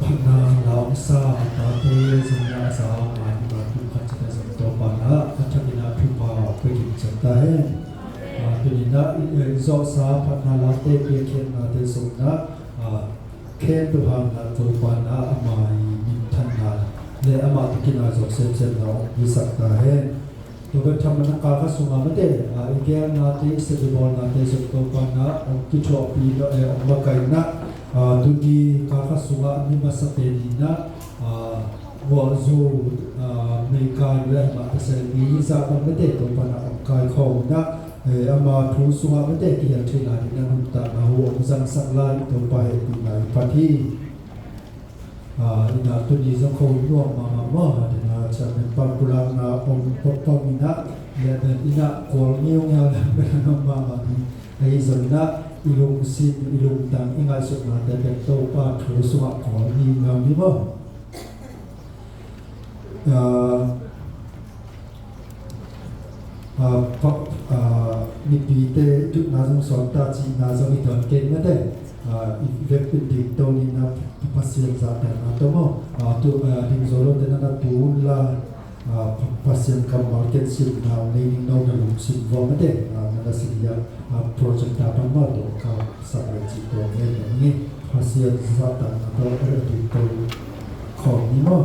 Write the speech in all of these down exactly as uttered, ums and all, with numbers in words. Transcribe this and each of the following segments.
Na lamsa a tate zong na za a ngai na tu khat cina zong Topa na a thakin a thupha pia ding ciat ta hen. A, tuni na i, i zawhsa phatna late piakkhiatnate zong na, a, khen tu hang na Topa na ama i minthanna le ama tukin a zong semsemna hong pisak ta hen. Tua bek tham lo na kha khat sungah mate, a, i gelnate, i sepbawlnate zong Topa na hong kithuahpih lo, eh, hong makaihna, a, tuni kha khat sungah a mi masa pen in na, a, vualzu, a, meikai le mah pasal i zah bang mate Topa na hong kaikhawm na, eh, ama thu sungah mate kihial theihna ding na nuntakna hu hong zangsak lai Topa hehpihna i phat hi. A, ina tuni zong kho nuam mahmah maw, a, dena chairman pa pulakna om pawtpawt ina, le ben ina kual ngiungiau le ben om mahmah ding. Ahi zong ina i lungsim, i lungtang, i ngaihsutnate pen Topa thu sungah kual ngiungiau ni maw. A, a, pa, a, mipite tutna zong sawt ta cihna zong i tuan kei mate. A, i vekpin ding to ni na Pasian zahtakna to maw. A, tu, a, ding zo lote na na tu un la, a, Pa, Pasian kammal ken simna nei ning no na lungsim vua mate. A, na na sim ya, a, project ta pan maw to ka sak le cih to ngen na ni. Pasian zahtakna to a ding to khawng ni maw.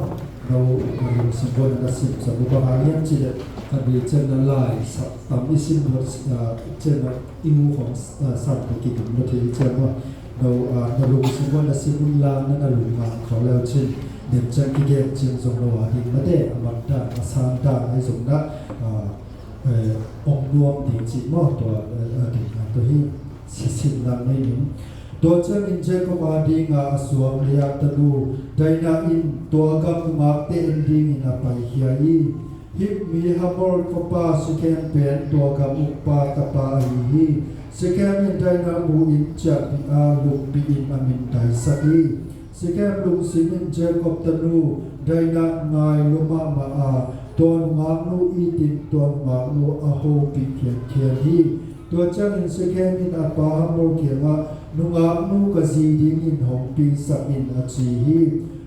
No, a, lungsim vua na na sim sa bu bang hang hiam cih le ka bi cian na lai sa tam i sim vua, a, cian na i mu khawng, a, sam ka ki dum na thei cian maw. No, a, na lungsim vua na sim un la na na lung ngang khawng leu cin. Dem cian ki gen cian zong no a ding mate, a mat dan, a sang dan, a zong na, a, eh, ong nuam ding cih maw, tua, eh, a ding na tua hi, sisin lam nei ning. Tua ciangin Jacob a dinga a suang lei-ah tanu Dinah in tua gam nungakte en dingin a paikhia hi. Hit mi Hamor fapa Shekhem pen tua gam ukpa tapa ahi hi. Shekhem in Dinah mu-in ciahpih a, lukpih in a min daisak hi. Shekhem lungsim in Jacob tanu Dinah ngai lua mahmah a, tua nungaknu it in tua nungaknu a hopih khiatkhiat hi. Tua ciangin Shekhem in a pa Hamor kiangah, "Nungaknu ka zi dingin hong pisak in," a ci hi.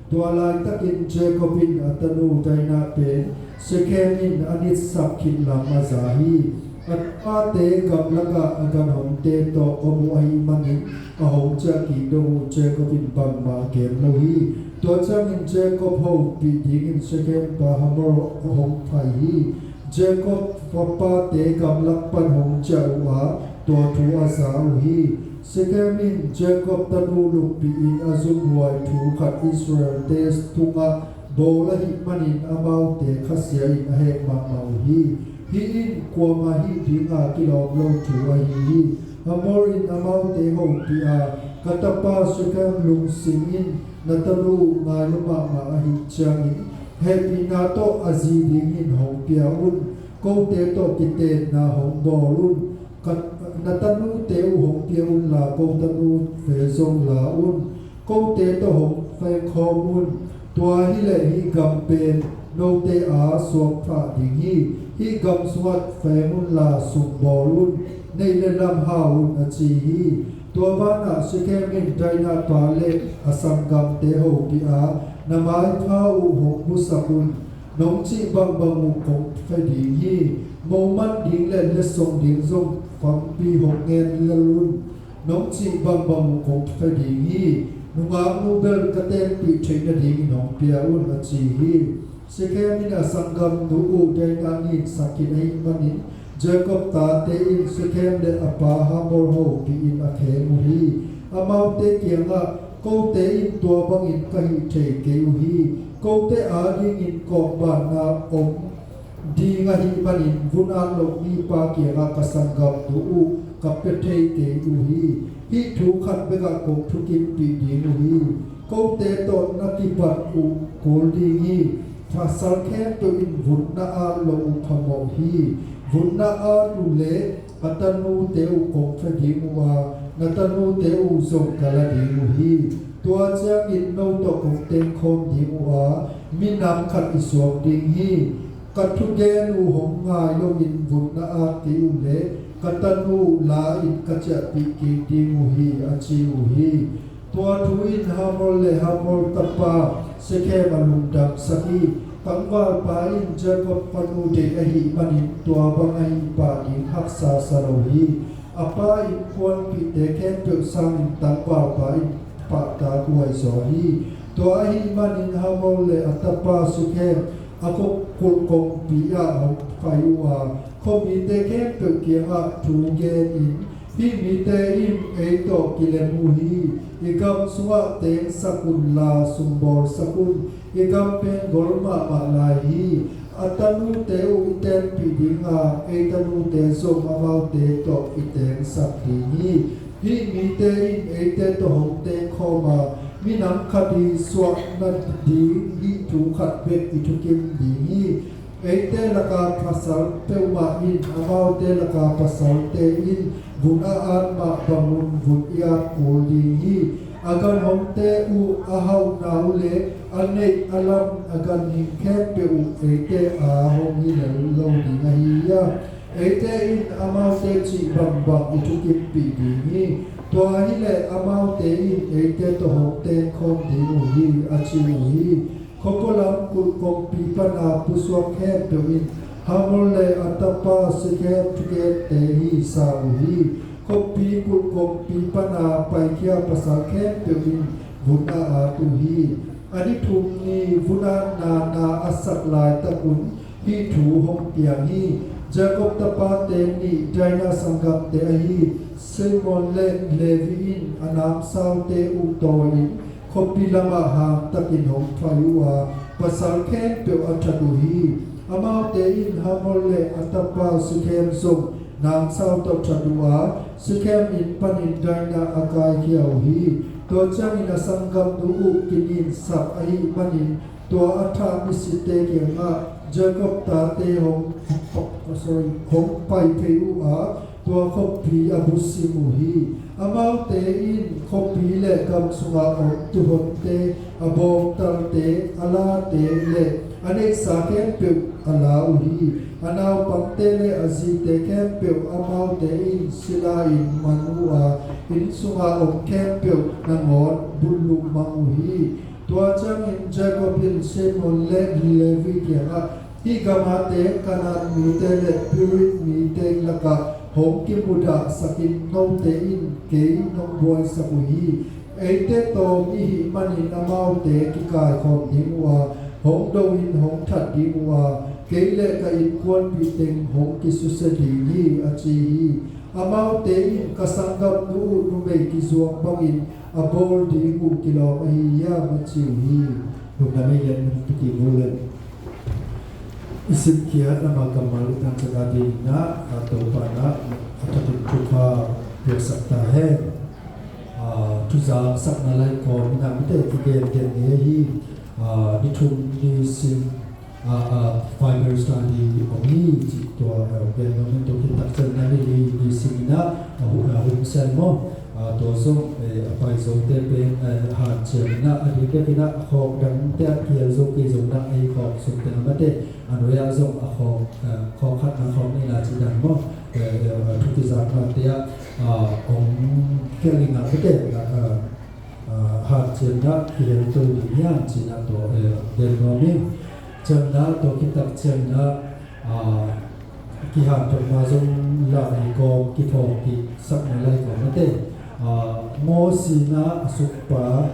Tua laitakin Jacob in a tanu Dinah pen Shekhem in a nitsak khit lam a za hi. A tapate gamlakah a ganhomte tawh om uh ahih manin a hong ciah kik dong uh Jacob in bangmah gen lo hi. Tua ciangin Jacob hopih dingin Shekhem pa Hamor hong pai hi. Jacob fapate gamlak pan hong ciah uh a, tua thu a za uh hi. Shekhem in Jacob tanu lukpih in a zumhuai thu khat Israelte tungah bawl ahih manin amaute khasia in a heh mahmah uh hi. Hih in kuamah hih dinga kilawm lo thu ahi hi. Hamor in amaute hopih a, "Ka tapa Shekhem lungsim in na tanu ngai lua mahmah ahih ciangin hehpihna tawh a zi dingin hong pia un. Kote tawh kitenna hong bawl un. Ka, na tanute uh hong pia unla ko tanu fe zong la un. Kote tawh hong fengkhawm un. Tua hileh hih gam pen note a suakphah ding hi. Hih gam sungah feng unla sum bawl un. Neih le lam hau un," a ci hi. Tua banah Shekhem in Dinah pa le a sanggamte hopih a, "Na maipha uh hong busak un. Nong cih bangbang uh kong fe ding hi. Mo man ding le letsong ding zong pampi hong ngen lel un. Nong cih bangbang uh kong fe ding hi. Nungaknu bel ka tenpih theih nadingin hong pia un," a ci hi. Shekhem in a sanggamnu uh Dinah ninsak khin ahih manin Jacob tate in Shekhem le a pa Hamor hopih in a kheng uh hi. Amaute kiangah, "Kote in tua bangin ka hih thei kei uh hi. Kote adingin kawkbanna om ding ahih manin vun at loh mipa kiangah ka sanggamnu uh ka pia thei kei uh hi. Hih thu khat bekah kong thukimpih ding uh hi. Kote tawh na kibat uh kul ding hi. Pasal khempeuh in vun na at loh uh phamawh hi. Vun na at uh leh ka tanute uh kong fe ding uh a, na tanute uh zong ka la ding uh hi. Tua ciangin no tawh kong tengkhawm ding uh a, minam khat i suak ding hi. Ka thugen uh hong ngai loin vun na at kei uh leh ka tanu uh la-in ka ciahpih kik ding uh hi," a ci uh hi. Tua thu in Hamor le Hamor tapa Shekhem a lungdamsak hi. Tangvalpa in Jacob fanu deih ahih manin tua bang ahih pah ding haksa sa lo hi. A pa innkuanpihte khempeuh sangin tangvalpa in pahtakhuai zaw hi. Tua ahih manin Hamor le a tapa Shekhem a khua kulhkongpi ah hong pai uh a, khuamite khempeuh kiangah thu genin, hih mite in ei tawh kilem uh hi. I gam sungah tengsak unla sungbawlsak un. I gam pen gol mahmah lai hi. A tanute uh i tenpih dinga, ei tanute zong amaute tawh i tengsak ding hi. Hih mite in eite tawh hong tengkhawm a, minam khat i suah nading hih thu khat bek i thukim ding hi. Eite laka pasal peuhmah in amaute laka pasalte in vun a at mah bangun vun i at kul ding hi. A ganhongte uh, a hauhna uh le a neih a lam a ganhing khempeuh uh eite aa hong hi lel lo ding ahi a, eite in amaute cih bangbang i thukimpih ding hi. Tua hileh amaute in eite tawh hong tengkhawm ding uh hi, a ci uh hi. Khuapualam kulhkongpi pana pusuak khempeuh in Hamor le a tapa Shekhem thugente hisa uh hi. Khuapi kulhkongpi pana paikhia pasal khempeuh in vun a at uh hi. A ni thum ni vun atna na a sak laitakun hih thu hong piang hi. Jacob tapate nih Dinah sanggamte ahi Simeon le Levi in a namsaute uh tawi-in khuapi lamah hangtakin hong pai uh a, pasal khempeuh a that uh hi. Amaute in Hamor le a tapa Shekhem zong namsau tawh that uh a, Shekhem inn panin Dinah a kaikhia uh hi. Tua ciangin a sanggamnu uh kininsak ahih manin tua a thah misitte kiangah Jacob tate hong, sorry, hong pai phei uh a, tua khuapi a busim uh hi. Amaute in khuapi le gam sunga om tuuhonte, a bawngtalte, a late le a neihsa khempeuh a la uh hi. A naupangte le a zite khempeuh amaute in sila-in man uh a, inn sunga om khempeuh nangawn bulh lukmang uh hi. Tua ciangin Jacob in Simeon le Levi kiangah, hih gama teng Kanaan mite le Periz mite lakah hong kimudahsakin note in kei nong buaisak uh hi. Eite tawm i hih manin amaute kikaikhawm ding uh a, hong do-in hong that ding uh a, kei le ka innkuanpih teng hong kisusia ding hi, a ci hi. Amaute in ka sanggamnu uh numei kizuak bangin a bawl ding uh kilawm ahi hiam, a ci uh hi. Lungdam ei, lian hong tuki mu le. I simkhiat ama kammal i tangchat a dingin ah, a Topa in ah a thakin thupha piaksak ta hen. Ah, thuzang sakna lai kawm in ah mite kigen gen ngei hi. Ah, ni thum ni sim, ah, ah, Bible study om hi cih tua, ah, gen nuam in tua khit tak ciang na ni li ni sim in ah, ah, hu-, ah, hun sian maw. Ah, tua zong, eh, a pai zote pen, eh, hanciam in ah, a ding bek in ah, a khawk dangte a kial zo kei zong in ah, ei khawk sung teng a mate, a nuai ah zong a khawk, eh, khawk khatna khawk nihna cih dan maw, eh, eh, eh, thu kizaknate ah, ah, hong kial in ah mate, ah, ah, ah, hanciam in ah, kihel to ding hiam cih in ah tua, eh, gen nuam ing. Ciang in ah, tua khit tak ciang in ah, ah, kihanthawnna zong lai kawm, kiphawk kisakna lai kawm mate. Ah, Moses in ah a sukpa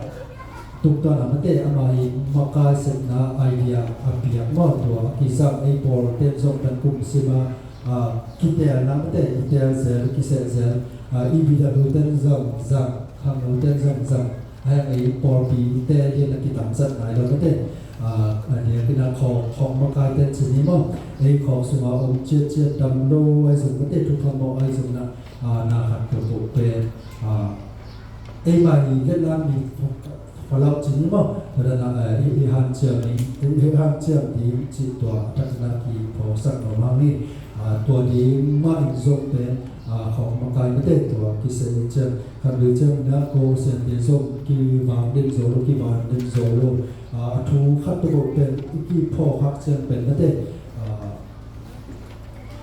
tung tawn a mate, ama in makai sepna idea a piak maw, tua a kizang ei pawlte zong tan kum sim a, ah, kitelna mate, kitel zel, kiseh zel, ah, i bida lu ten zong zang, khangno ten zong zang. Heng ei pawlpite lian a kitamzat nai lo mate. Ah, a diakin a khawk, khawk makai ten ci ni maw. Ei khawk sunga om ciatciat dam lo ahi zong mate, thu khamawh ahi zong in ah, ah, na khat peuhpeuh pen, ah, eima hi letlam mi phalauh ci ni maw. Tua dan a, eh, i, i hanciam ni, i, i hanciam ding cih tua a takna kiphawksak nuam hang hi. Ah, tua ding mah in zong pen, ah, khawk makai mate tua kiseh ciang, khatvei ciang in ah ko siate zong kivang den zo lo, kivang den zo lo. Ah, a thu khat tawh pen i kiphawk hak ciang pen mate, ah,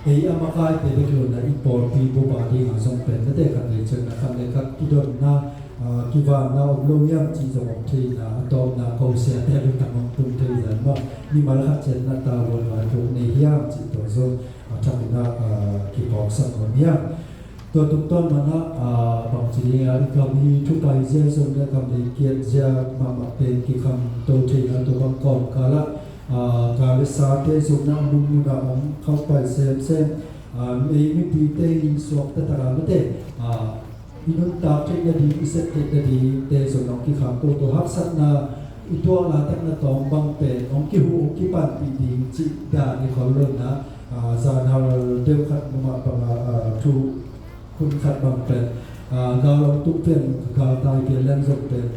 ei a makaite bek lo in ah i pawlpi bup a ding a zong pen mate, khatvei ciang in ah khat le khat kidonna, Aa, kivanna om lo hiam cih zong om thei na, a tawpna ko siate lungtang hong tung thei zan maw. Mimal khat ciatna tavuan vaithuk nei hiam cih tua zong a thakin a, aa, kiphawksak om hiam. Tua tungtawn manah, aa, bangci ding a i kam hi thupai zia zong le kam lei kiat zia mahmah pen kikham to theina tua bang kawmkalah, aa, ka le sate zong na mun munah om khaupai semsem, aa, ei mipite in suak taktak a mate, aa, i nuntak theih nading, i sep theih nadingte zong hong kikhak toto, haksatna i tuakna takna tawng bang pen hong kihuh, hong kipanpih ding cih dan i khol lo na, aa, zanhal deuh khat mumah bang a, aa, thu khun khat bang pen, aa, gal hong tung pen, galtai pen leng zong pen,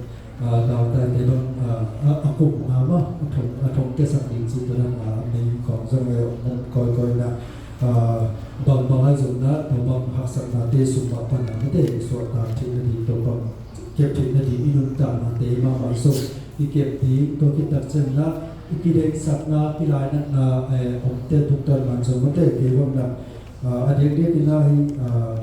aa, galtaite bang, aa, a, a kum nga maw, a thong, a thong kiasak ding cih tua na, aa, a mei khawng zong e, mun kawikawi na, aa, bangbang ahi zong na, tua bang haksatnate sung mah pan a mate, suahtak theih nading tua bang kep theih nading i nuntaknate mahmah zong i kep ding, tua khit tak ciang na, i kideihsakna, kilainatna, eh, omte tungtawn man zong mate, kei bang na, aa, a diakdiak in a hi, aa,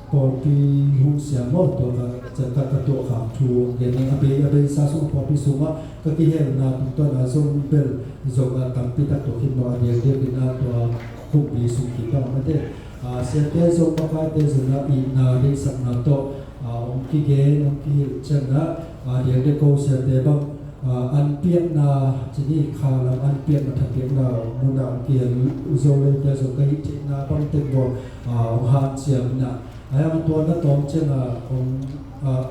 pawlpi hong siam maw, tua ka, ka, ka tuahkhak thu gen ning a bei, a beisa sung pawlpi sungah ka kihelna tungtawn a zong bel zong a tampi tak tua khit maw, a diakdiak in a tua kumpi sung kibang mate. Aa, siate zong makaite zong a itna deihsakna tawh, aa, hong kigen, hong kihilh ciangin a, aa, diakdiak ko siate bang, aa, an piakna, cini kha lam an piakna, tha piakna munah hong kihel zo lote zong ka hih theihna bang tek bawh, aa, hong hanciam in a. Ahi hang tua na tawm ciang a, hong, aa,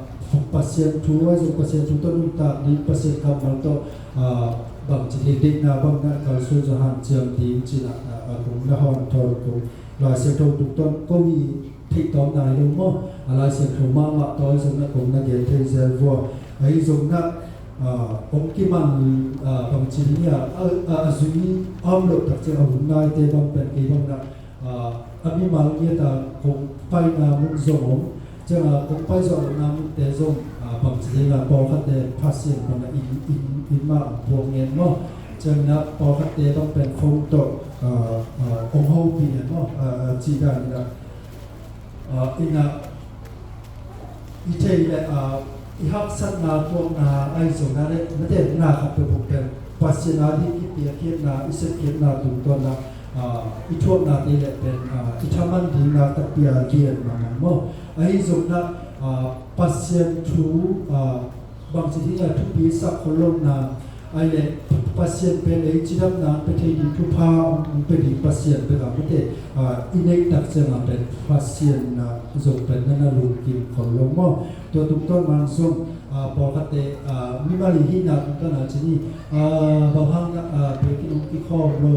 Pasian thu, ahi zong Pasian thu tawh nuntak ding, Pasian kammal tawh, aa, bangci ding deihna bang na kalsuan zong hanciam ding cih na, aa, aa, kong na hawm thawn kong Lai Siangtho tungtawn ko hi theih tawm nai lo maw? A Lai Siangtho mahmah tawh ahi zong na kong na gen thei zel vua. Ahi zong na, aa, hong kiman, aa, bangci ding a, a, a, a zui a om loh tak ciang a hun naite bang pen kei bang na, aa, a mimal ngiat a kong paina mun zong om. Ciang a kong pai zawh lohna munte zong, aa, bangci ding a pawlkhatte Pasian bang a inn, inn, inn mah hong puak ngen maw? Ciang na pawlkhatte bang pen phone tawh, aa, aa, hong hopih ngen maw? Aa, aa, cih dan in a, aa, in a, i thei le, aa, i haksatna tuakna ahi zong na le, na tenna khat peuhpeuh pen Pasian a ding kipiakkhiatna, i sepkhiatna tungtawn a, aa, i thuaknate le pen, aa, i thaman dingna takpi a lian mahmah maw? Ahi zong na, aa, Pasian thu, aa, bangci ding a thupi sak khol lohna, ahi le Pasian pen ei cidamna hong pia thei ding thupha hong pia ding Pasian bek a mate, aa, i neih tak ciang a pen Pasian na zong pen na na lungkim khol lo maw? Tua tungtawn man zong, aa, pawlkhatte, aa, mimal i hihna tungtawn a cini, aa, bang hang na, aa, biakinn hong kikhawm lo,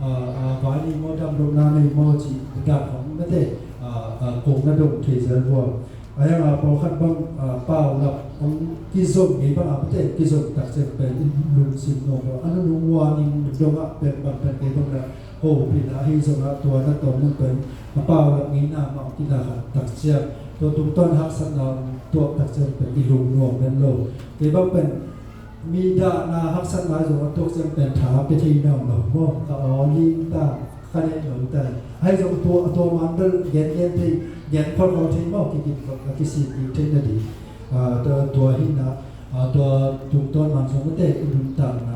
aa, aa, vai nei maw, damlohna nei maw cih dan hong mate, aa, aa, kong na dong thei zel vua. Ahi hang a pawlkhat bang, aa, paulap hong kizom ngei bang a mate, kizom tak ciang pen i lungsim nuam lo. A nunung warning dong a pen bang pen kei bang na hopihna ahi zong a tua na tawm mun pen a paulap ngeina mah hong kina khat tak ciang, tua tungtawn haksatna hong tuak tak ciang pen i lung nuam men lo. Kei bang pen mi dahna haksatna zong a tuak ciang pen tha pia thei nawn lo maw? Ka aw ling ta, ka neh lo ta. Ahi zong tua, tua man bel gen, gen thei, gen khol khol thei maw? Kikim khol, a kisim kik thei na ding. Aa, tua, tua hi na, aa, tua tungtawn man zong mate i nuntakna,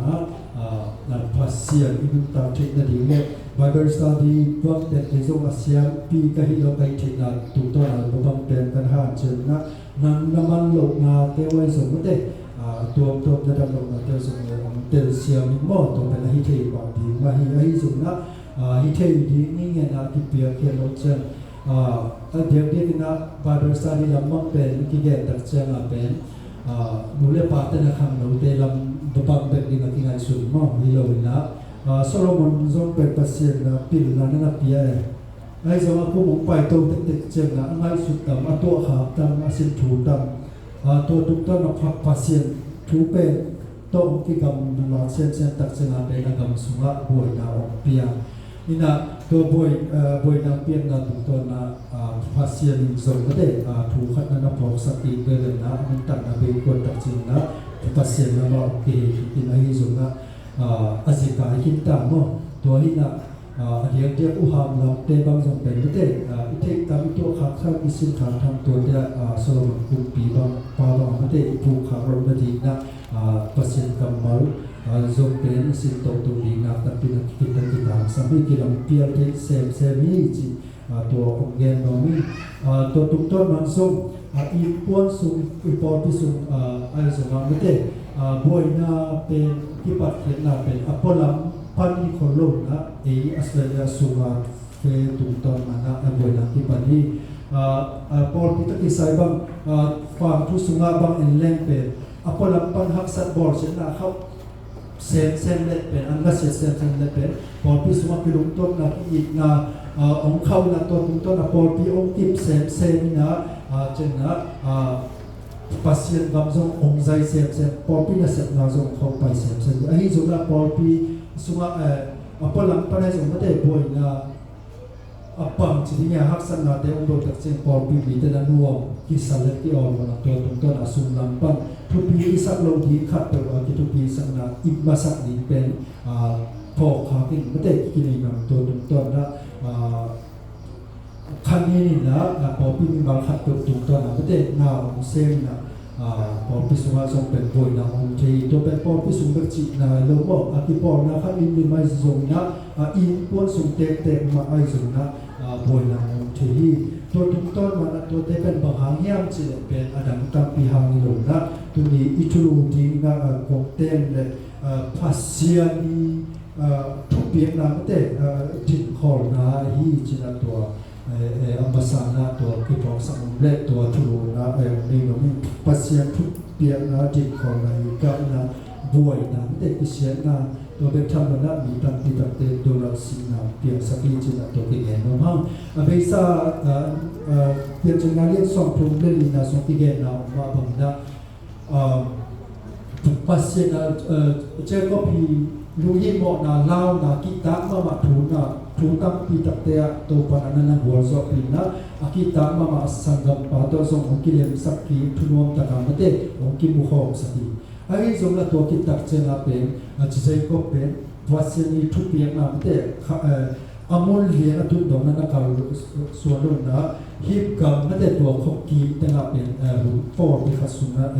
aa, aa, Pasian i nuntak theih na ding le Bible study tuak pen kei zong a siampi ka hih lo ka hih theihna tungtawn a bang pen kan hanciam na, nang na man lohnate uh ahi zong mate, aa, tuamtuam na dam lohnate uh zong le hong telsiam in maw? Tua pen a hi thei mah ding mah hi, ahi zong na, aa, hi thei ding i ngen a kipiakkhiat loh ciang, aa, a diakdiak in a Bible study lam bang pen i kigen tak ciang a pen, aa, nu le pate na khanglote lam bang bek ding a kingaihsun maw? Hi lo in a, aa, Solomon zong pen Pasian na pilna na na pia e. Ahi zong a kum hong paito tektek ciang a, a ngaihsut tam, a tuahkhak tam, a sin thu tam, aa, tua tungtawn a pha-, Pasian thu pen tawh hong kigamlat semsem tak ciang a pen a gam sungah buaina hong pia. In a tua buai, aa, buaina piakna tungtawn a, aa, Pasian in zong mate, aa, thu khat na na phawksak ding veve in a, a nuntakna bei kuan tak ciang a, Pasian lamah hong kihei in ahi zong a, aa, a zikai khin ta maw? Tua hi na, A diakdiak uh hang lamte bang zong pen mate, i theih tam i tuah khak tham, i sin khak tham tuate, Solomon kumpi bang pa bang mate, i puk khak loh nading na Pasian kammal zong pen i sin tohtoh ding nak tampi na kikita kitangsam hi, kilampial thei semsem hi ci. Tua kong gen nuam hi. Tua tungtawn man zong i puan sung, i pawlpi sung ai zong a mate, buaina pen, kipatkhiatna pen a pualam pan hi khol lo na, ei Australia sunga fe tungtawn man a buaina kipan hi. Pawlpi tawh kisai bang, fangthu sunga bang en leng pen a pualam pan haksat bawlsiatna khauh semsem leh pen, an nasiat semsem leh pen pawlpi sungah kilungtotna, ki-itna hong khauh na, tua tungtawn a pawlpi hong kip semsem ina, cina Pasian gam zong hong zai semsem, pawlpi nasiatna zong hong khauh pai semsem. Ahi zongin a pawlpi sungah a pualam pan ahi zong mate buaina a bang ci ding a, haksatnate hong dot tak ciang pawlpi mite na nuam kisa le ki-awlmawhna, tua tungtawn a sung lam pan thupi i sak loh ding khatpeuh a kithupi sakna i masak ding pen phawk khak in mate, kinei ngam, tua tungtawn na khan ni ni na pawlpi mimal khatpeuh tungtawn a mate na hong sem na pawlpi sungah zong pen buaina om thei hi. Tua pen pawlpi sung bek cihna lo maw, a kipawlna khat in ni mai zongin a innkuan sung tektek mah ahi zongin buaina om thei hi. Tua tungtawn man a tuate pen bang hang hiam cih leh pen a dang tampi hang hi lo na, tuni i thulu ding na kong tem leh Pasian i thupiakna mate, dinkhawlna hi cina tua a masa na tua kipawlsak om le tua thuluna a om ding om hi. Pasian thupiakna dinkhawlna hi kah na buaina mate kisiatna tua bek tham lo na mi tampi takte tua lo sihna piangsak hi cina tua kigen om hang. A beisa Piancilna lian sawmthum le lina sung kigenna om mah bangin a Pasian a Jacob hi lunghihmawhna launa kihtak mahmah thuna thu tampi takte ah Topa na na gualzawhpihna a kihtak mahmah a sanggampa tawh zong hong kilemsak hi, thunuam taka mate hong kimukhawmsak hi. Ahi zongin a tua kihtak ciangin a pen a ci Jacob pen Pasian i thupiakna mate a mun lian a tun dongin a na kal suan lo na, Hib gam mate tua khawkim tengah pen hun pawlpi khat sungin a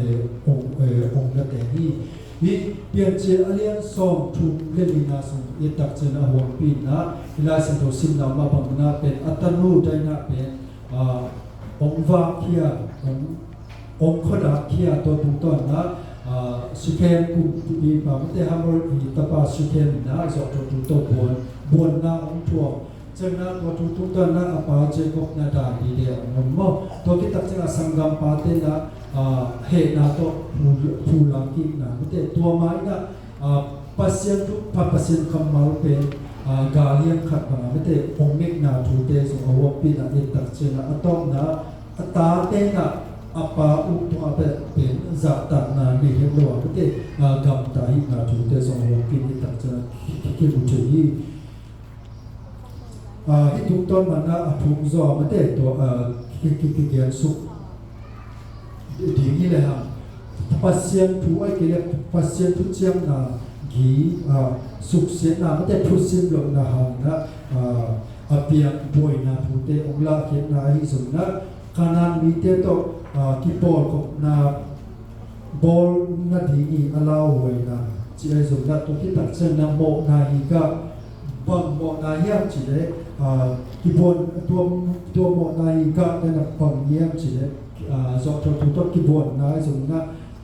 ong na teng hi. Hih Piancil a lian sawmthum le lina sung i tak ciangin a huampi in a, i Lai Siangtho simna mah bangin a pen a tanu Dinah pen ong vakkhia, ong ong khuadak khia, tua tungtawn na Shekhem kumpi pa mate Hamor i tapa Shekhem in a zawhtuahtu tawh buan, buanna ong thuak. Ciangin a tua thu tungtawn na a pa Jacob na dai dide ong om maw. Tua kihtak ciangin a sanggampate na hehna tawh phu, phu langkikna mate tua ma in a Pasian thu, pa Pasian kammal pen gal hiam khat bangin mate ong nekna thute zong a huampi in a i tak ciangin a tawpna a tate na a pa uk tungah pen zahtakna nei het lo a mate gamta hihna thute zong a huampi in i tak ciangin a ki, ki, kimu thei hi. Hih tungtawn man a a phung zaw mate tua ki, ki, kigen suk ding hi le hang. Pasian thu ai kei le Pasian thu ciamna gi suksiatna mate thusim lohna hangin a a piang buaina thute ong lahkhiatna ahi zongin a Kanaan mite tawh kipawlkhopna bawl nading i a lauhuaina ci ahi zongin a tua kihtak ciangin a mawhna hi kah, bang mawhna hiam cih leh kibuan tua, tua mawhna hi kah na bang hiam cih leh zawhtuahtu tawh kibuanna ahi zongin a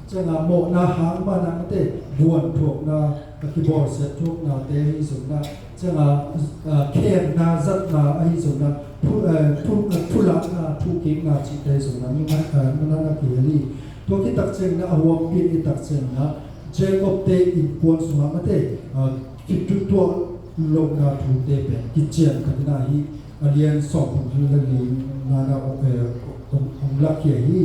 ciangin a mawhna hang man a mate buan thuakna, kibawlsiat thuaknate ahi zongin a ciangin a khemna zatna ahi zongin a phu, phu, phulakna, phukikna cihte ahi zongin a nunga, nunga na kihel hi. Tua kihtak ciangin a huampi in i tak ciangin a Jacob te innkuan sungah mate kitutuah lohna thute pen kician khat in a hih a lian sawmthum le lina na ong, ong, ong lakkhia hi.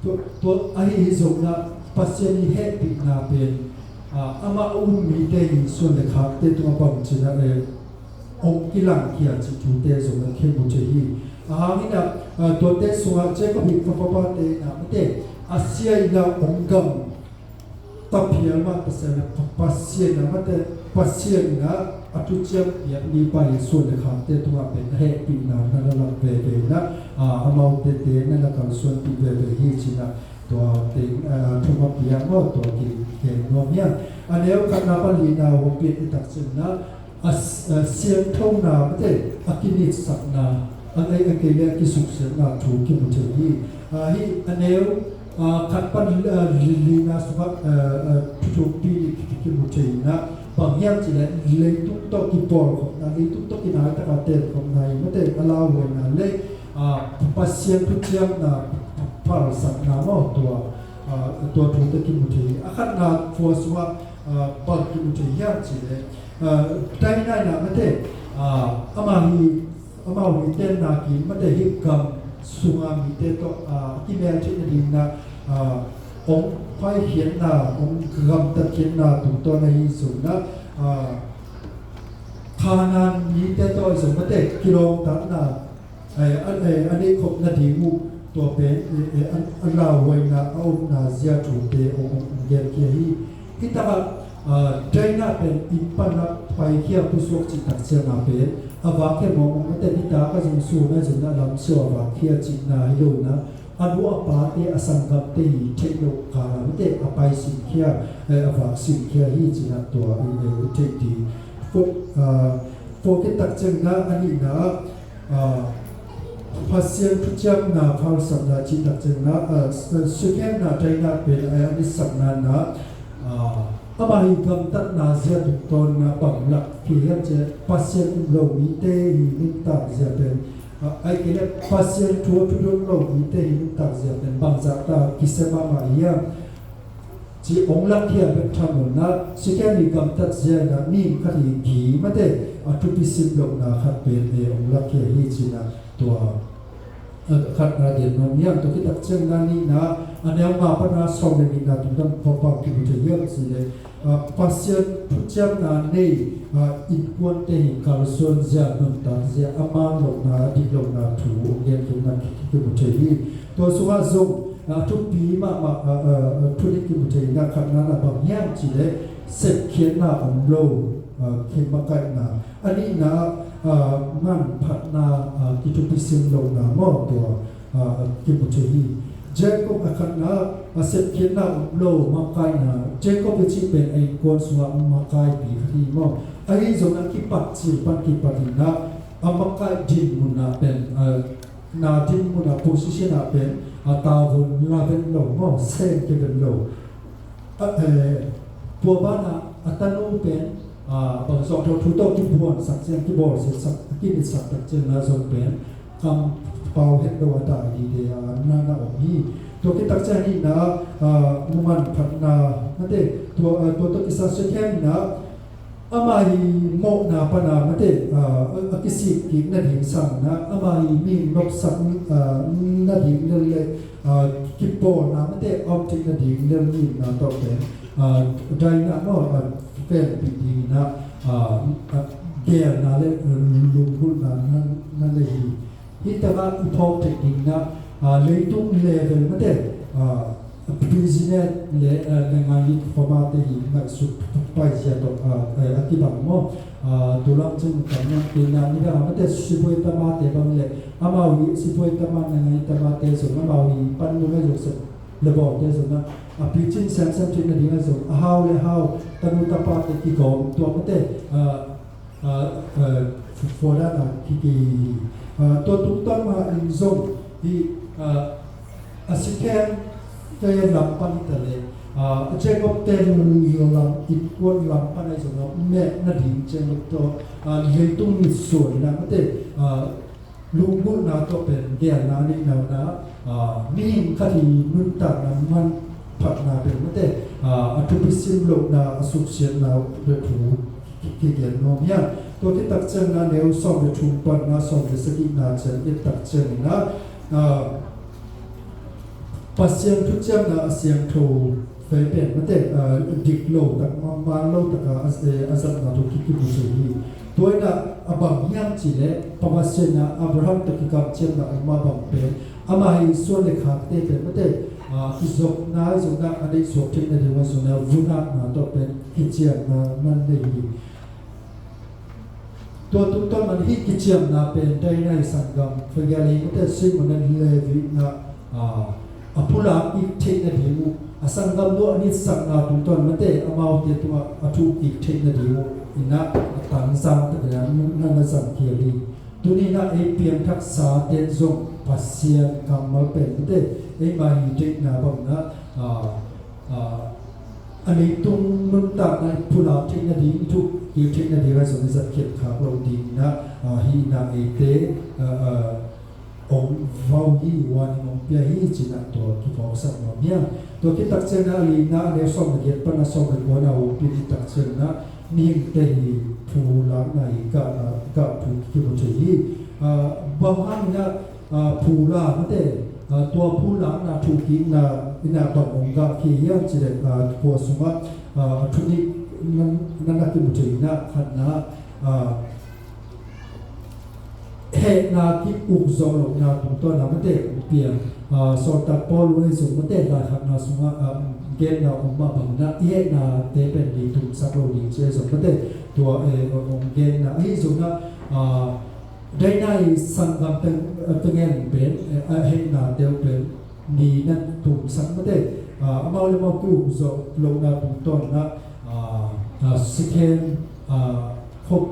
Tua, tua ahi hi zongin a Pasian i hehpihna pen amah um mite i suan le khakte tungah bangci in a ong kilangkhia cih thute zong a khen mu thei hi. A hang in a tuate sungah Jacob i fapapate in a mate a sia in a ong gam taphial mah ta se le Pasian a mate Pasian in ah a thuciam piak mipa i suan le khakte tungah pen a hehpihna na na lak veve in ah, ah, amaute te na na kalsuanpih veve hi ci-in ah tua teng, ah, thum a piak maw, tua kigen nuam hi hang. A neu khatna pan lina hong piak i tak ciangin ah a s-, a siangthona mate a kinitsakna, a, a, a kei le a kisuksiatna thu kimu thei hi. Ah, hih a neu, ah, khat pan, ah, li-, lina sungah, ah, ah, thu thumpi kimu thei in ah, bang hiam cih leh leitung tawh kipawlkhopna, leitung tawh kinai taka tenkhopna hi mate, a lauhuaina le, ah, Pasian thuciamna phalsakna maw, tua, ah, tua thute kimu thei hi. A khatna phual sungah, ah, bang kimu thei hiam cih leh, ah, China in ah mate, ah, amah hi, amau hi tenna ki mate, hih gam sunga mite tawh, ah, kimel theih nading in ah, ah, hong phaikhiatna, hong gamtatkhiatna tungtawn ahi zongin ah, ah, Khanaan mite tawh ahi zong mate kilawngtatna, eh, a, eh, a neihkhop nading uh tua pen, eh, eh, a, a lauhuaina, a omna zia thute hong, hong genkhia hi. Hih takah, ah, China pen inn panah paikhia pusuak cih tak ciangah pen a vakkhia mawkmawk mate, nitak a zong sun a zong a lamsiau a vakkhia cihna hi lo in ah, a nu a pate, a sanggamte hi theih loh kala mate a pai sinkhia, eh, a vak sinkhia hi ci-in ah tua i, eh, i theih ding. Tua, ah, tua khit tak ciangin ah a nihna ah, ah, Pasian thuciamna phalsakna cih tak ciangin ah, ah, Shekhem-na China pen, eh, a nitsakna in ah, ah, amah hi gamtatna zia tungtawn in ah bang lak hi hiam cih leh Pasian um lo mite hi nuntak zia pen, ah, ahih kei leh Pasian thu a thudon lo mite hi nuntak zia pen bangzah ta kisem mahmah hiam cih hong lakkhia bek tham lo in ah, Shekhem i gamtat zia in ah mihing khat i gi mate a thupi sim lohna khat pen, eh, hong lakkhia hi ci-in ah tua, eh, khatna gen nuam hi hang. Tua khit tak ciangin ah nihna, a neu nga pan a sawm le nihna tung dam pawlpawh kimu thei hiam cih leh, ah, Pasian thuciamna nei, ah, innkuante hi kalsuan zia, nuntak zia, a man lohna, a dik lohna thu hong genkhiatna ki, ki, kimu thei hi. Tua sungah zong, ah, thupi mahmah, ah, ah, ah, thu nih kimu thei in ah, khatna in ah bang hiam cih leh sepkhiatna om lo, ah, khe makaihna. A nihna, ah, manphatna, ah, kithupi sim lohna maw, tua, ah, kimu thei hi. Jacob a khatna, ah, sepkhiatna om lo makaihna. Jacob i cih pen a innkuan sungah makaipi khat hi maw. Ahi zongin a kipat cil pan kipat in ah a makaih dinmun ah pen, ah, na dinmun ah, position ah pen, ah, tavuan la ven lo maw, sem kei ven lo. Ah, eh, tua banah a tanu pen, ah, bang zawh tawh thu tawh kibuansak ciang, kibawlsiatsak, kinitsak tak ciang na zong pen kampau het lo a dai dide, ah, na na om hi. Tua khit tak ciang nihna, ah, mu manphatna, mate, tua, ah, tua tawh kisai Shekhem in ah, amah i mawhna pan a mate, ah, a kisik kik nading sangin ah, amah i mi nopsak, ah, nading lel le, ah, kipawlna mate a om theih nading lel nihna tawh pen, ah, Dinah maw, ah, venpih dingin ah, ah, ah, geelna le, ah, lunggulhna na, na nei hi. Hih takah i phawk theih dingin ah, ah, leitung level mate, ah, business le, ah, le ngai hi, phamate hi ngaihsut paizia tawh, ah, eh, a kibang maw. Ah, tulam cing tam na kei na ni dang mate, sipuai tamate bang le, amau hi sipuai tama, na ngai tamate zong, amau hi panmun a zong sep le bawlte zong ah, a picin semsem theih nading a zong, a hau le hau, tanu tapate kigawm tuak mate, ah, ah, ah, fu-, fuadan a kiki, ah, tua tungtawn ma in zong hi, ah, a Shekhem te lam pan hi ta le, ah, a Jacob te lam, innkuan lam pan ahi zong a, meh nading ciang lo tawh, ah, leitung mitsuan na mate, ah, lunggulhna tawh pen geelna a neihna uh na, ah, mihing khat i nuntakna manphatna pen mate, ah, a thupi sim lohna, a suksiatna uh le thu ki, kigen nuam hi a. Tua khit tak ciangin a neu sawm le thum pan a sawm le sagihna ciang et tak ciangin a, ah, Pasian thuciamna a siangtho fei pen mate, ah, dik lo tak, ma, man lo taka a, eh, a zatna tawh ki, kimu thei hi. Tua in ah a bang hiam cih leh, Pasian in ah Abraham tawh kikamciamna a om a bang pen, amah i suan le khakte pen mate, Kizopna zong na a neih suak theih nading a zong na vunakna tawh pen kiciamna na nei hi. Tua tungtawn man hih kiciamna pen Dainai sanggam Fagel in mate Simon le Levi na a phulak kik theih nading uh a sanggam dua a nitsakna tungtawn mate amaute tungah a thuh kik theih nading uh ina a tangzang takin na na zangkhia hi. Tuni na ei piangthaksa ten zong Pasian kammal pen mate ei mah hi theihna bang na a leitung nuntakna i phulak theih nading i thuh kik theih nading a zong i zatkhiat khak loh ding na hi na eite ong vau hi, warning ong pia hi cina tua kipawksak nuam hiam? Tua kitak ciangna a lina a neu sawm na giat pana sawm na kuana ong pia kitak ciangna mihingte hi phulakna i gahna gah thu kimu thei hi. Bang hangina phula mate tua phulakna thuhkikna ina bang ong gah khi hiam cileh kua sungah a thunik na na kimu thei ina khatna hehna ki-uk zawh lohna tungtawn a mate ong piang. Sawltak Paul uh ei zong mate laikhakna sungah genna om mah bangin i hehnate pen ni tumsak lo ding ci ei zong mate tua ong genna ahi zongin Dainai sanggam teng teng en pen a hehnate uh pen ni na tumsak mate amau le amau ki-uk zawh lohna tungtawn na Sikhem khop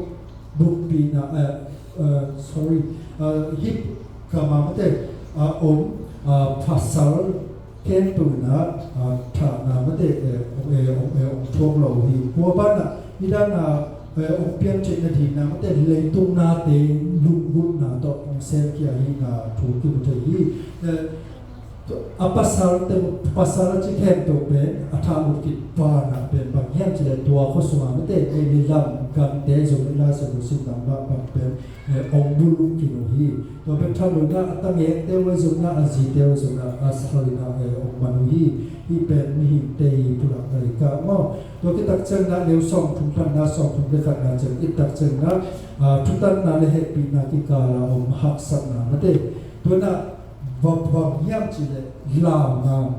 bukpina sorry hip kama mate om pasal khempeuh na thahna mate ong thuak lo hi. Kua banah nidana ong pian theih nadingna mate leitung nate lunggulhna tawh ong semkhia hi na thu kimu thei hi. A pasal te pasal a ci khempeuh pen a thah lut kik banah pen bang hiam cileh tua khua sungah mate ei le lam gamte zong le la se lo sin lam mah bang pen ong bul lungkim uh hi. Tua pen thanuina a tangekte uh a zongna a zite uh a zongna a salina ong man uh hi. Hih pen mihingte hi pulakna i kah maw? Tua kitak ciangna neu sawm thum panna sawm thum le khatna ciang i tak ciangna thutanna le hehpihna kikala om haksatna mate tuana bang hiam cileh launa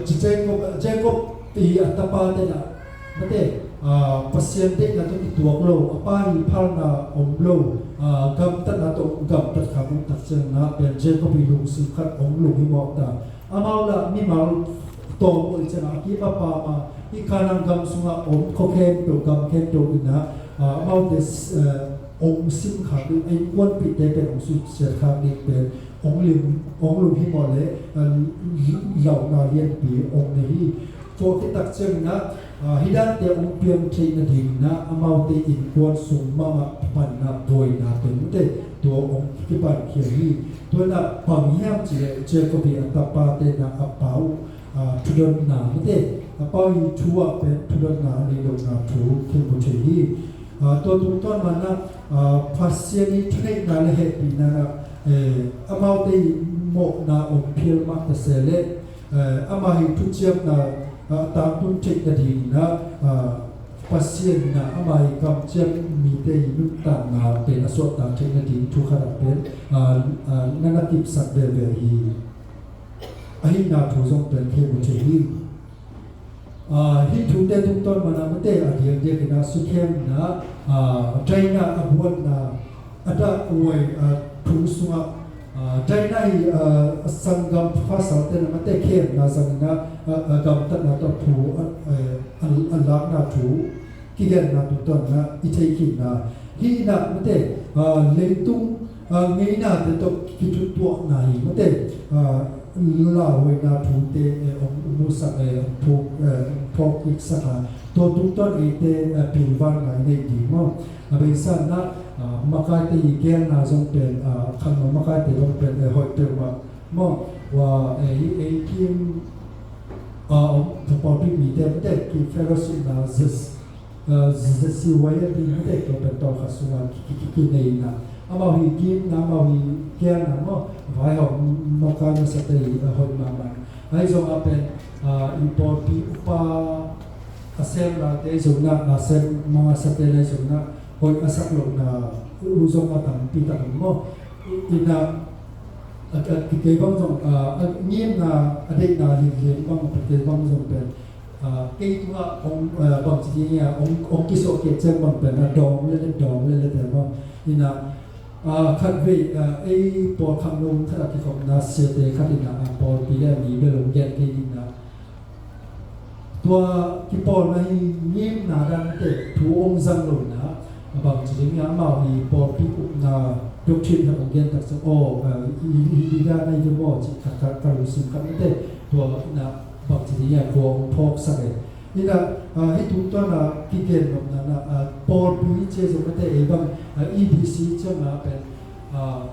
Jacob Jacob i a tapa tena mate Pasian deihna tawh kituak lo a pa hi phalna om lo gamtatna tawh gamtat kha mun tak ciangna pen Jacob i lungsim khat om lung hi mawh ta amau la mimal tawm uh i ciangah a kim a pam a i Kanaan gam sungah om khua khempeuh gam khempeuh ina amaute ong sim khak ding a innkuanpihte pen ong suksiat khak ding pen ong lim ong lum hi mawh le launa lianpi ong nei hi. Tua kitak ciangina hidante ong piang theih nadingina amaute innkuan sung mama panna buaina pen mate tua ong kipankhia hi. Tuana bang hiam cileh Jacob i a tapate na a pa uh thudonna mate a pa uh i thu ah pen thudonna a nei lohna thu kimu thei hi. Tua tungtawn mana Pasian i thuneihna le hehpihna na amaute i mawhna om phial mah ta se le ama hi thuciamna tangtun theih nadingina Pasian ina ama hi kamciam mite i nuntakna pen a suahtak theih nading thu khat ah pen na na kipsak veve hi. Ahihna thu zong pen kimu thei hi. Hih thute tungtawn mana mate a diakdiak ina Sikhem ina Daina a buatna a dah uai thu sungah Daina hi a sanggam pasal tena mate khemna zangina gamtatna tawh thu a lakna thu kigenna tungtawn ina i theih khinna hi ina mate leitung ngeinate tawh kithutuahna hi mate lauhuaina thute ong musak ong phawk kiksak a tua tungtawn eite pilvan ngai nei ding maw? A beisa na makaite i gelna zong pen khangno makaite zong pen hoih peuhmah maw? Wa ei ei kim a om pawlpi mite mate ki fellowship na zes zesi wai a ding mate tua pen tawlkhat sungah kikikineina amau hi kimna amau hi kiana maw? Vaihawm mawkai masate hi a hoih mahmah. Ahi zongah pen i pawlpi upa a sem late zongna a sem masate le zongna hoih a sak lohna u zong a tampi tak maw? Ina a, a, kei bang zong, a, a, ngimna, a deihna limlim bang, kei bang zong pen, a, kei tungah ong, a, bang ci ding a, ong, ong kisuah kei ciang bang pen, a, dawng le le, dawng le le te bang. Ina, a, khat vei, a, ei pawl khangno khat a kikhopna siate khat ina, a, pawlpi le a mi bel ong gen kei ina. Tua kipawlna hi ngimna dante thu ong zang lo ina, a bang ci ding a amau hi pawlpi upna doctrine khat ong gen tak ciang, aw, a, i, i, i, i dan a i maw ci khat, khat, khat lungsim khat mate, tua ina bang ci ding a tua ong phawksak e. Ina, a, hih tungtawn a kigen nopna na, a, pawlpi hi ci zong mate, ei bang, a, E B C ciang a pen, a,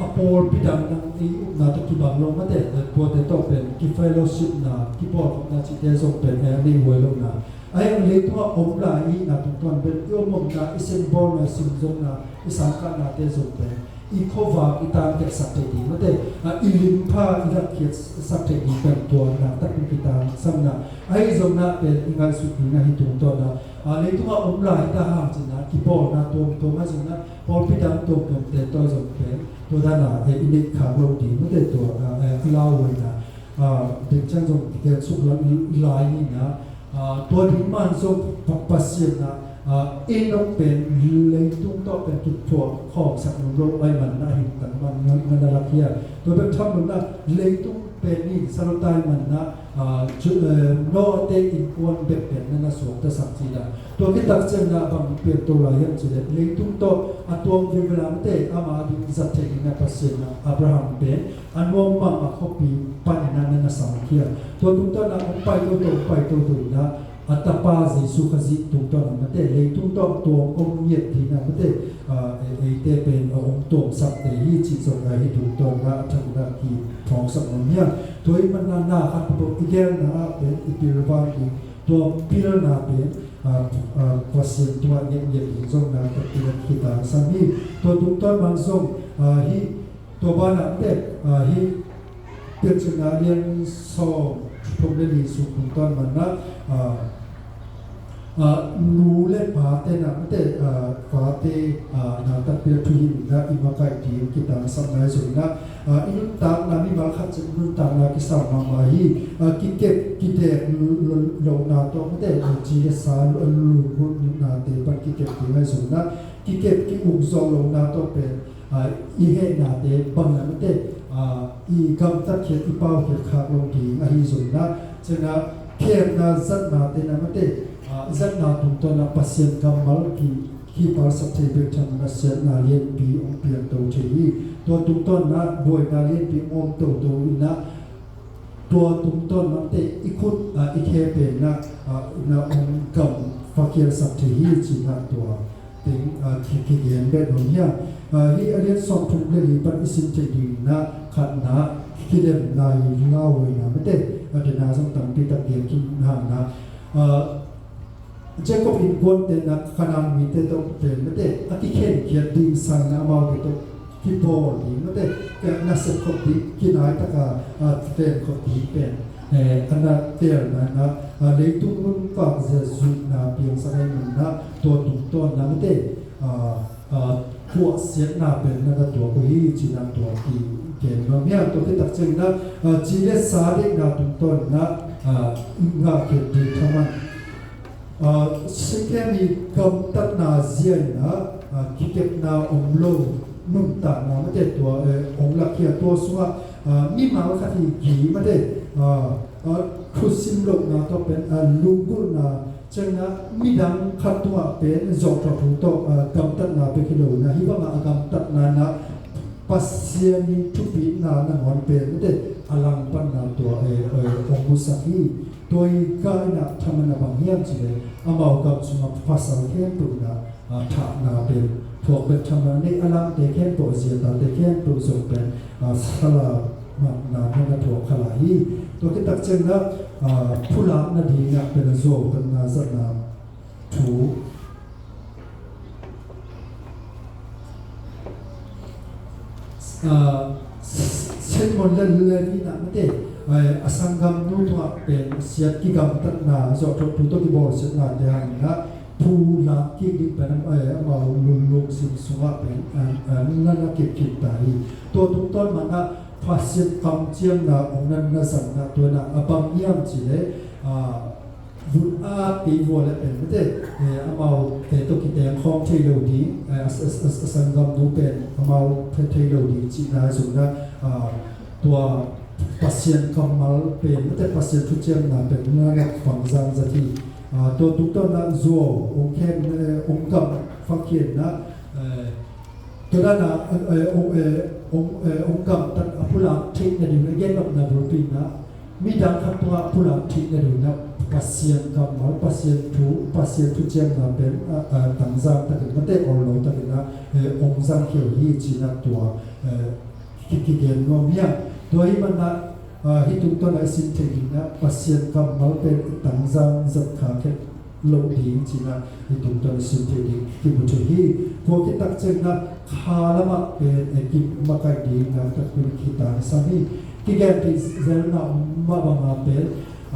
a pawlpi dang dang i upna tawh kibang lo mate, tuate tawh pen kifellowshipna, kipawlkhopna cihte zong pen, eh, a nei huai lo na. A hih leitungah om lai i hihna tungtawn pen i om omna, i symbolna, i simzonna, i sangkahnate zong pen i khuavak i tangkhiatsak theih ding mate, a, i limpha i lakkhiatsak theih ding pen tua nakpi takin kitangsam na. Ahi zongin pen i ngaihsut ding ahi tungtawn a, a, leitungah om lai ta hang cih na, kipawlna tuamtuam ahi zongin pawlpi dang tuamtuamte tawh zong pen tua dan a, eh, i neih khak loh ding mate tua, a, eh, a lauhuaina, a, ding ciang zong kigen suk lai ni na, a, tua ding man zong Pa-, Pasian na, a, Enok pen leitung tawh pen kiphuak khawmsak lo ahih manin a hing tan man na, na, na lak hi a. Tua bek tham lo na leitung pen ni sa lo ta ahih manin a, a, cu, eh, Noah te innkuan bek pen na na suaktasak ci dan. Tua khit tak ciangin a bang pianto lai hiam cih leh leitung tawh a tuam vilvel a mate ama ding zat theih dingin a Pasian in a Abraham pen a nuam mahmah khuapi panin a na na samkhia. Tua tungtawn a hong pai toto, hong pai toto in a a tapa Jesu Khazih tungtawn a mate leitung tawh a tuam hong ngiat dingin a mate, a, e-, eite pen a hong tuamsakte hi cih zong a hi tungtawn a a thakin a kiphawksak nuam hi a. Tua ahih manin a na khat peuhpeuh i gelna ah pen i pilvan ding, tua pilna pen, a, a, Pasian tungah ngetnget ding zong na takpi takin kitangsam hi. Tua tungtawn man zong, a, hih tua banah mate, a, hih Piancilna lian sawm thum le li sung tungtawn man na, a, a, nu le pate na mate, a, pate, a, na takpi a thuhilhna i makaih ding kitangsam nai zong na, a, i nuntakna mimal khat cin nuntakna kisam mahmah hi, a, kikep kidek lo, lo, lohna tawh mate, a, ci le sa, a, lunggulhnate pan kikep ding ahi zong na, kikep ki-ukzawh lohna tawh pen, a, i hehnate bang na mate, a, i gamtatkhiat i paukhiat khak lo ding ahi zong na, ciangin a khemna zatnate na mate, a, zatna tungtawn a Pasian kammal ki, kipalsak thei bek tham na siatna lianpi hong piangto thei hi. Tua tungtawn a buaina lianpi hong om toto in a, tua tungtawn mate i khut, a, i khe pen na, a, na hong gam fakhialsak thei hi cih na tua teng, a, ki, kigen bek nuam hi a. A, hih a lian sawm thum le li pan i sim theih ding na khatna kilemna hi lauhuaina mate, a, dena zong tampi tak gen khin hang na, a, Jacob innkuante na Kanaan mite tawh pen mate a kikhenkhiat ding sangin a amaute tawh kibawl ding mate, ka nasep khop ding, kinai taka, a, ven khop ding pen, eh, a na telna na, a, leitung nuntak zia zuihna piangsak ahih manin a tua tungtawn na mate, a, a, khuahsiatna pen na na tuak uh hi cih na tua kigen nuam hi a. Tua khit tak ciangin a, a, ci le sa deihna tungtawn na, a, ngahkhiat ding thaman. A, Shekhem i gamtatna zia in a, a, kikepna om lo nuntakna mate tua, eh, hong lakhia tua sungah, a, mimal khat hi gi mate, a, a, thusim lohna tawh pen, a, lunggulhna ciangin a midang khat tungah pen zawhthawh thu tawh, a, gamtatna bek hi lo in a hih bangah a gamtatna in a Pasian i thupitna nangawn pen mate a langpanna tua, eh, eh, hong musak hi. Tua i ka in a thaman a bang hiam cih leh amau gam sungah pasal khempeuh in a, a, thahna pen thuak bek thaman a nei a langte khempeuh, a ziatate khempeuh zong pen, a, salamatna na na thuak kha lai hi. Tua khit tak ciangin a, a, phulakna ding a pen a zuautatna zatna thu, a, Simeon le Levi na mate, a, a sanggamnu tungah pen siat kigamtatna zawhthawh thu tawh kibawlsiatnate hangin a, phu lak kik ding pen, eh, amau lungsim sungah pen, eh, eh, na, na kip kik ta hi. Tua tungtawn manah Pasian kamciamna hong na, na zangna tua na a bang hiam cih leh, ah, vun a kei vua le pen mate, eh, amaute tawh kiteng khawm thei lo ding, eh, a, a, a, a sanggamnu pen amau thei, thei lo ding cihna zong na, ah, tua Pasian kammal pen mate, Pasian thuciamna pen na, na fangzang zat hi. Ah, tua tungtawn na Zuau hong khen, eh, hong gam fakhian na, eh, tua dan a, eh, hong, eh, hong, eh, hong gamtat a phulak theih nading a gen nopna bulpi in ah, midang khat tungah phulak theih nading in ah Pasian kammal, Pasian thu, Pasian thuciamna pen, ah, ah, tangzang takin mate, ollo takin ah, eh, hong zangkhia hi cih na tua, eh, ki, kigen nuam hi a. Tua ahih manin ah, ah, hih tungtawn a i sin theih ding ah Pasian kammal pen i tangzang zat kha khet loh ding cih na hih tungtawn a i sin theih ding kimu thei hi. Tua khit tak ciangin ah kha lamah pen, eh, kimakaih ding na takpi in kitangsam hi. Kigen theih zelna mah bangin pen,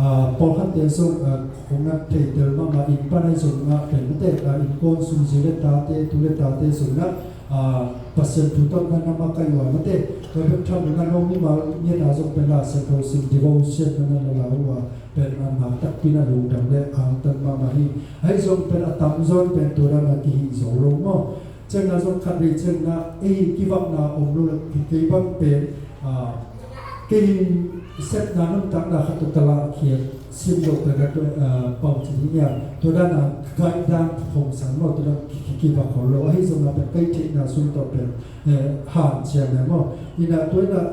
ah, pawlkhatte zong, ah, kong nat thei tel mahmah, inn pan ahi zongin ah pen mate, ah, innkuan sung zi le tate, tu le tate zongin ah, ah, Pasian thu tawh na, na makaih uh a mate. Tua bek tham lo in ah no mimal ngiat a zong pen Lai Siangtho sim, devotion na, na la la uh a pen, ah, nak takpi in ah lungdam le angtan mahmah hi. Ahi zong pen a tamzaw in pen tua dan a kihih zo lo maw. Ciangin ah zong khatvei ciangin ah ei kivakna om lo le kei bang pen, ah, kei sepna nuntakna khat tawh ka lahkhiat sim loh pen ka, ah, pau ci ding hiam. Tua dan a guide dan hong sang maw, tua dan ki, ki, kivak khol lo. Ahi zongin ah pen kei theihna sung tawh pen, eh, hanciam e maw. In ah tua in ah,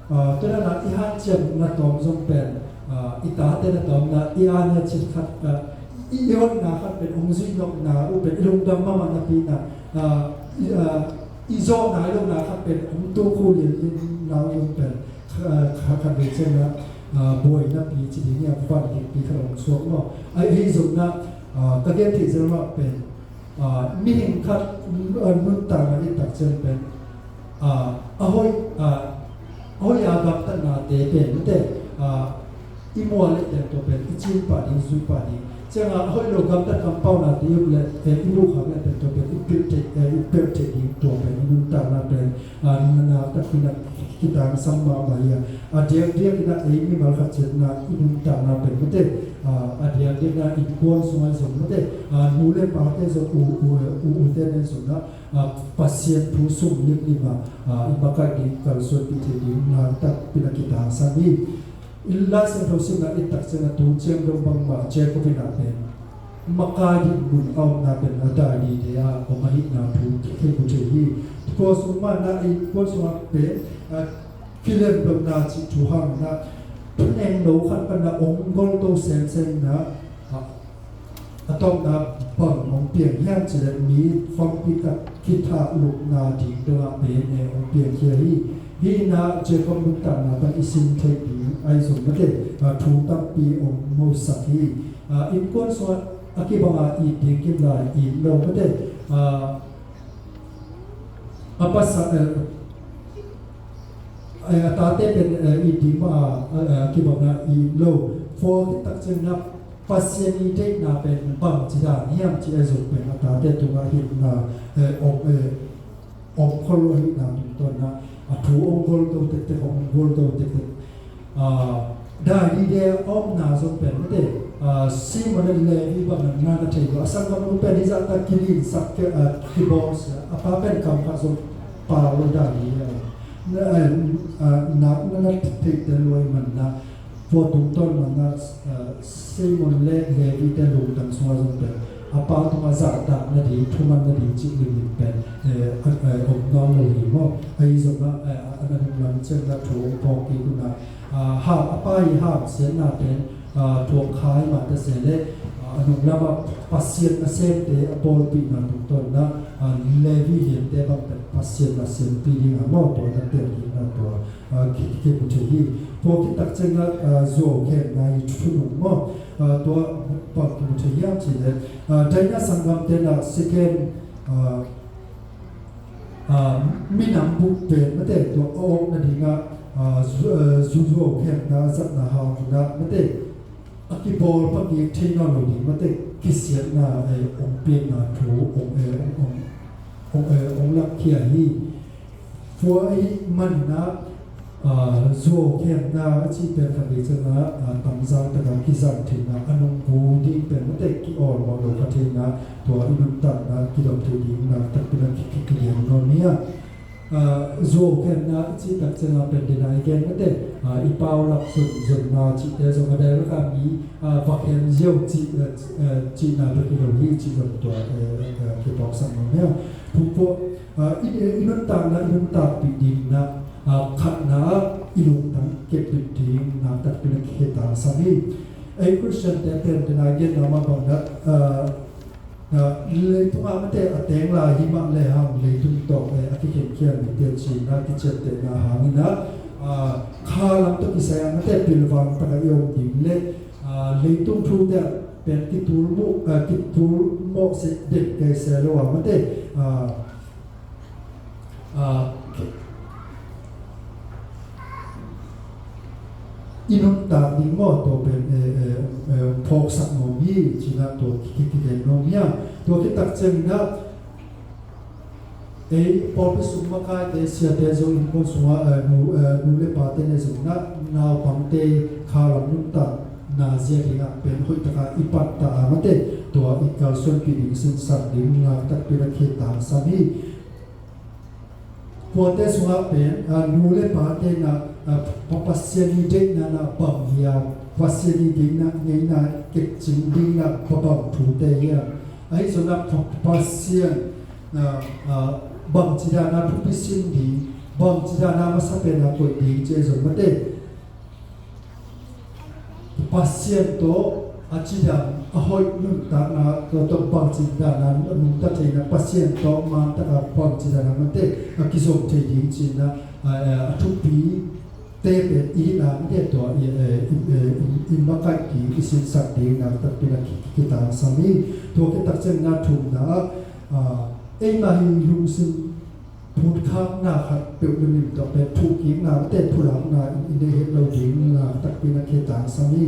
ah, tua dan a i hanciamna tawm zong pen, ah, i tate na tawm na i an a cit khat, ah, i, i hoihna khat pen hong zuih nopna uh pen i lungdam mahmah napi in ah, ah, i, ah, i zawhna i lohna khat pen hong tukhu lianlianna uh zong pen, ah, kha, khatvei ciangin ah, ah, buainapi ci ding hiam, van kikpi khat hong suak maw. Ahi zongin ah, ah, ka gen theih zel mah pen, ah, mihing khat, ah, nuntakna i tak ciang pen, ah, a hoih, ah, a hoih a gamtatnate pen mate, ah, i mual le teng tawh pen i cin pah ding, zui pah ding. Ciangin ah a hoih lo gamtat kampaunate i up le, eh, i muh khak le teng tawh pen i pilh theih, eh, i pelh theih ding tua pen i nuntakna pen, ah, na, na takpi in ah kitangsam mahmah hi a. A diakdiak in ah ei mimal khat ciat in ah i nuntakna pen mate, ah, a diakdiak in ah innkuan sung ahi zong mate, ah, nu le pate zong, u, u, u, ute nen zong ah, ah, Pasian thu sung limlim a, ah, i makaih ding kalsuanpih theih ding na takpi in ah kitangsam hi. I Lai Siangtho simna i tak ciangin ah tu ciang dong bangmah Jacob in ah pen makai ding mun a omna pen a dai dide a om ahihna thu kimu thei hi. Tua sung mah in ah innkuan sungah pen, ah, kilem lohna cih thu hang in ah thuneng no khat pan ah hong golto semsem in ah, ah, a tawpna bang hong piang hiam cih leh mi fangpi khat kithah lukna ding dongah pen, eh, hong piangkhia hi. Hih in ah Jacob nuntakna pan i sin theih ding ahi zong mate, ah, thu tampi hong musak hi. Ah, innkuan sungah a kibang a it ding kim lai it lo mate, ah, a pasal, eh, eh, a tate pen, eh, it ding mah a, eh, kibang a it lo. Tua khit tak ciangin ah Pasian i deihna pen bangci dan hiam cih ahi zong pen a tate tungah hilhna, eh, om, eh, om khol lo ahihna tungtawn in ah a thu hong golto tektek, hong golto tektek. Ah, dai dide a omna zong pen mate, ah, Simeon le Levi bang na, na thei lo. A sanggamnu pen hih zahta kilin sak ke, ah, kibawlsia. A pa pen kam khat zong pau lo dai dide a om. Na, ah, ah, na, na, na thei tel lo ahih manin ah tua tungtawn manah, eh, Simeon le Levi te lungtang sungah zong pen a pa tungah zahtak nading, thuman nading cih limlim pen, eh, eh, om nawn lo hi maw. Ahi zongah, eh, a nunung lam ciangin ah thu hong phawk kik un ah, ah, ham, a pa i hamsiatna pen, ah, thuak kha hi mah ta se leh, ah, a nung lamah Pasian nasemte a pawlpihna tungtawn in ah, ah, Levi liante bang pen Pasian nasempi ding a maw, tua na tel ding a tua ah, ki, kimu thei hi. Tua khit tak ciangin ah, ah, Zuau khemna i thunung maw, ah, tua bang kimu thei hiam cih leh, ah, Dinah sanggamte in ah Shechem, ah, ah, minam buk pen mate tua a awk nading ah, ah, Zu-, ah, Zu-, Zuau khemna zatna hang un ah mate, a kibawl pakik thei nawn lo ding mate kisiatna, eh, hong piakna thu hong, eh, hong, hong, eh, hong lakkhia hi. Tua ahih manin ah, ah, zuaukhenna a cih pen khat vei ciangin ah, ah, tamzang takin kizang theihna, a nungbu ding pen mate ki-awlmawh lo kha theihna, tua i nuntakna kidop theih ding nakpi takin ki, ki, kigen nuam hi a. Ah, zuaukhenna i cih tak ciangin pen dena i gen mate, ah, i paulap zon, zonna cihte zong a dai lak a mi, ah, va khen ziau cih, eh, eh, cihna bek hi lo hi cih zong tua, eh, eh, kiphawksak nuam hi a. Pu, pu, ah, i, i nuntakna, i nuntakpih dingin ah, ah, khatna ah i lungtang kepbit ding nakpi takin kitangsam hi. Ei Khristiante pen dena i genna mah bangin ah, ah, ah, leitungah mate a teng lai hi mah lehang leitung tawh, eh, a kikhenkhia mite cihna kiciaptehna hangin ah, ah, kha lam tawh kisai ah mate pilvang takin i om ding leh, ah, leitung thute ah pen kitul mawh, ah, kitul mawh seh den kei se lo a mate, ah, ah, i nuntak ding maw tua pen, eh, eh, eh, phawksak nuam hi cihna tua ki, ki, kigen nuam hi a. Tua khit tak ciangin ah ei pawlpi sung makaite, siate zong innkuan sungah, eh, nu, eh, nu le pate ne zong in ah naupangte kha lam nuntakna zia dingah pen hoih takin i pattah a mate tua i kalsuanpih ding sinsak ding nakpi takin kitangsam hi. Tuate sungah pen, ah, nu le pate in ah, ah, Pa, Pasian i deihna in ah bang hiam, Pasian i deihna ngeina kepcing ding in ah bang thute hiam. Ahi zongin ah Pa, Pasian, ah, ah, bangci danin ah thupi sin ding, bangci danin ah masa pen ah koih ding cih zong mate. Pasian tawh a cidam a hoih nuntakna tawh, tawh bangci danin a nungta thei in ah Pasian tawh mantakin bangci danin ah mate a kizom thei ding cihna, a, a, a thupi te pen i hihna mate tua i, i, i, i, i makaih ding, i sinsak ding nakpi takin ki, ki, kitangsam hi. Tua khit tak ciangin ah thumna ah, ah, eima hi lungsim phutkhakna khat peuh limlim tawh pen thuhkikna mate phulakna i nei het lo ding nakpi takin kitangsam hi.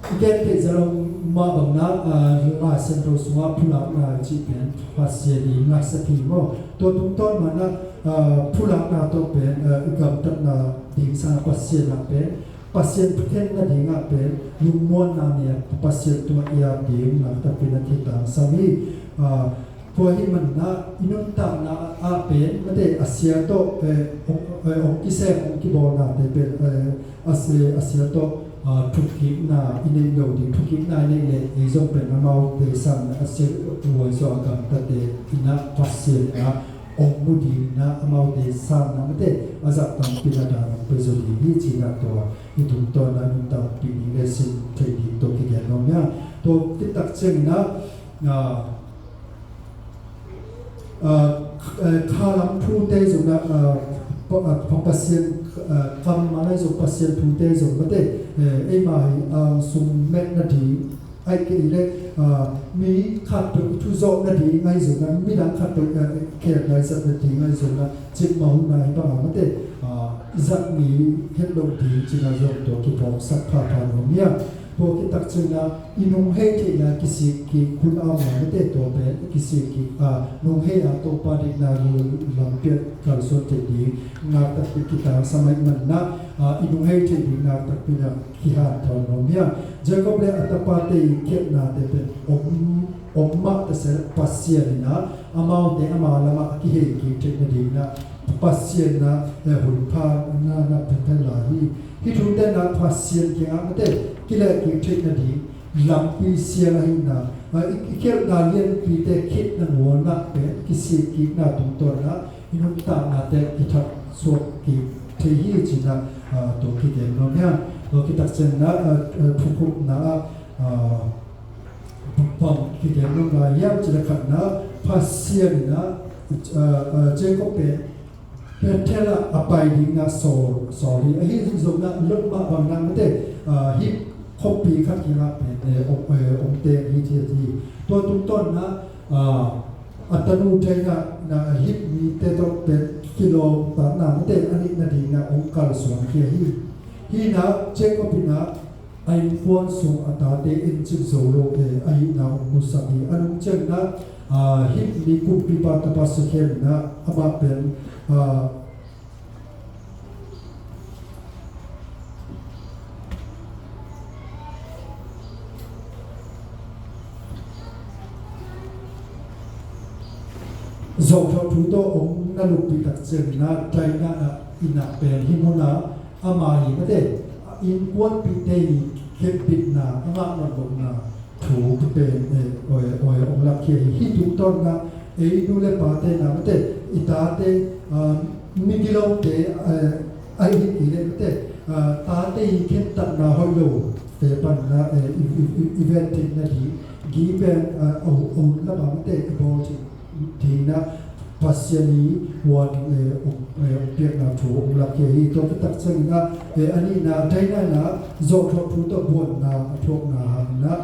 I gen theih zel lo mah bangin ah, ah, Lai Siangtho sungah phulakna i cih pen Pasian i ngahsak hi maw. Tua tungtawn manin ah, ah, phulakna tawh pen, ah, i gamtatna ding sangin Pasian ah pen Pasian thukhen nadingah pen lungmuanna nei a Pasian tungah i ap ding nakpi takin kitangsam hi. Ah, tua ahih manin ah i nuntakna ah pen mate a sia tawh, eh, hong, eh, hong kisem, hong kibawlnate pen, eh, a sia, a sia tawh, ah, thuhkikna i nei lo ding, thuhkikna i neih leh ei zong pen amaute sangin a sia huai zaw a gamtate in ah Pasian in ah hong mu dingin ah amaute sangin ah mate a zahtakpi in ah dan hong pia zaw ding hi cihna tua i tungtawn ah nuntakpih ding le sin theih ding tua kigen nuam hi a. Tua khit tak ciangin ah, ah, ah, eh, kha lam thute zong ah, ah, Pa, ah, Pa, Pasian, ah, kam mah lai zong Pasian thute zong mate, eh, eima hi, ah, sung met nading ahih kei leh, ah, mi khatpeuh i thuzawh nading ahi zongin ah, midang khatpeuh, ah, khelnai zat nading ahi zongin ah, cikmah hun ah hih bangin ah mate, ah, i zat ngei het loh ding cihna zong tua kiphawksak phapha nuam hi a. Tua khit tak ciangin ah i nunghei theihna kisik kik hun a om lai mate tua pen kisik kik, ah, nunghei a Topa deihna lampi ah kalsuan theih ding nakpi takin kitangsam ahih manin ah, ah, i nunghei theih ding nakpi takin ah kihanthawn nuam hi a. Jacob le a tapate i khialhnate pen om, om mah ta se leh Pasian in ah amaute ama lamah a kihei kik theih nadingin ah Pasian in ah, eh, hunpha na, na pia lai hi. Hih thute in ah Pasian kiangah mate kileh kik theih nading lampi sial ahihna, ah, i, i khialhna lianpite khit nangawn ah pen kisik kikna tungtawn ah i nuntaknate kithak suak kik thei hi cihna, ah, tua kigen nuam hi a. Tua khit tak ciangin ah, ah, ah, thukhupna ah, ah, bang kigen nuam lai hiam cih leh khatna ah Pasian in ah, ah, ah, Jacob pen Bethel ah a pai dingin ah sawl, sawl hi. Ahi zongin ah Lot mah bangin ah mate, ah, hih khuapi khat kiangah pen, eh, om, eh, om teng hi ci hi. Tua tungtawn ah, ah, a tanu thei in ah, na, hih mite tawh pen kilawm ta in ah mate a neih nadingin ah hong kalsuan khia hi. Hih in ah Jacob in ah a innkuan sung a tate encik zo lo, eh, ahihna hong musak hi. A nung ciangin ah, ah, Hit mi kumpipa tapa Sekhem in ah amah pen, ah, Zawhthawh thu tawh hong na luppih tak ciangin ah Dinah in ah pen hih munah ama hi mate, innkuanpihte hi khempeuhna a ngah nopna thu pen, eh, oi, oi, hong lakkhia hi. Hih tungtawn ah ei nu le pate in ah mate, i tate, ah, migilote, eh, ahi hi kei leh mate, ah, tate hi khentatna hoih lote pan ah, eh, i, i, i, i ven theihna ding, gih pen, ah, a, a hun lam ah mate, i bawl theih ding ah Pasian i huan, eh, hong, eh, hong piakna thu hong lakkhia hi. Tua khit tak ciangin ah, eh, a nihna, Dinah in ah zawhthawh thu tawh buanna a thuakna hangin ah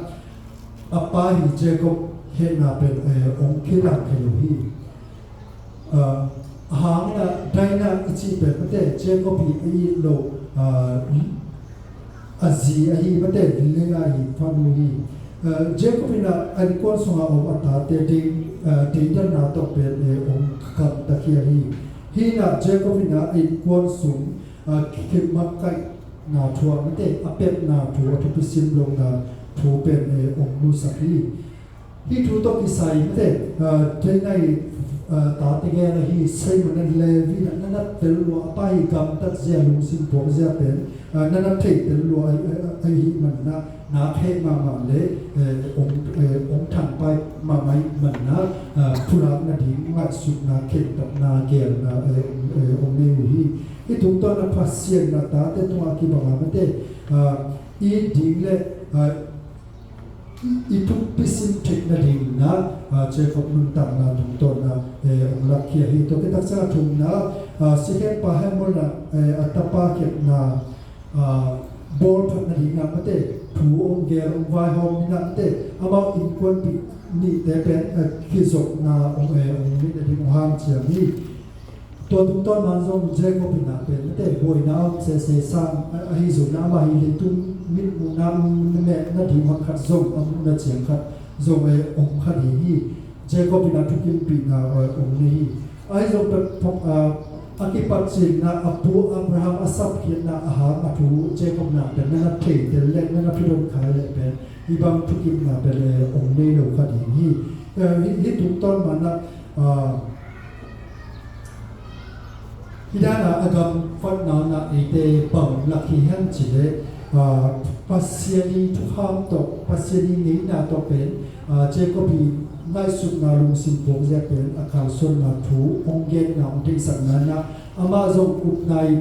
a pa hi Jacob hehna pen, eh, hong kilangkhia lo hi. Ah, a hangin ah Dinah i cih pen mate, Jacob i a it loh, ah, a zi ahi mate, Leah i fanu hi. Ah, Jacob in ah a innkuan sungah a om a tate dei, ah, deidanna tawh pen, eh, hong gamta khia hi. Hih in ah Jacob in ah a innkuan sung, ah, kimakaihna thu ah mate, a pepna thu, a thupi sim lohna thu pen, eh, hong musak hi. Hih thu tawh kisai mate, ah, Dinah i, ah, tate gel ahi Simon le Levi in ah na na tel lua, a pa hi gamtat zia, lungsim puak zia pen, ah, na na thei tel lua ahi, ahi, ahih manin ah, nak heh mahmah le, eh, hong, eh, hong thangpai mahmah ahih manin ah, ah, pulakna ding ngaihsutna, khentatna, gelna, eh, eh, hong nei uh hi. Hih tungtawn ah Pasian in ah tate tungah kibang a mate, ah, it ding le, ah, i, i thupi sim theihna dingin ah, ah, Jacob nuntakna tungtawn ah, eh, hong lakkhia hi. Tua khit tak ciang a thumna, ah, Sekhem pa Hamor in ah, eh, a tapa khiatna, ah, bawlphatna dingin ah mate, thu hong gel, hong vaihawm in ah mate, amau innkuanpih nihte pen, eh, kizopna hong, eh, hong neihna ding hong hanciam hi. Tua tungtawn man zong Jacob in ah pen mate, buaina a om sese sang, a, ahi zongin ah amah hi leitung mitmuhna, mitmuhna ding hon khat zong, a muhna ciang khat zong, eh, om kha ding hi. Jacob in ah thukimpihna, eh, hong nei hi. Ahi zong pen, ah, a kipat ciangin ah a pu Abraham a sapkhiatna a hang a thu Jacob in ah pen na na thei tel le, na na phidon khai le pen, hih bang thukimna pen, eh, hong nei lo kha ding hi. Eh, hih, hih tungtawn man ah, ah, Hih dan a a gamfatna in ah eite bang lak hi hiam cih leh, ah, Pasian i thukham tawh, Pasian i ngeina tawh pen, ah, Jacob i ngaihsutna, lungsim puak zia pen a kalsuanna thu hong genna, hong deihsakna in ah amah zong upna i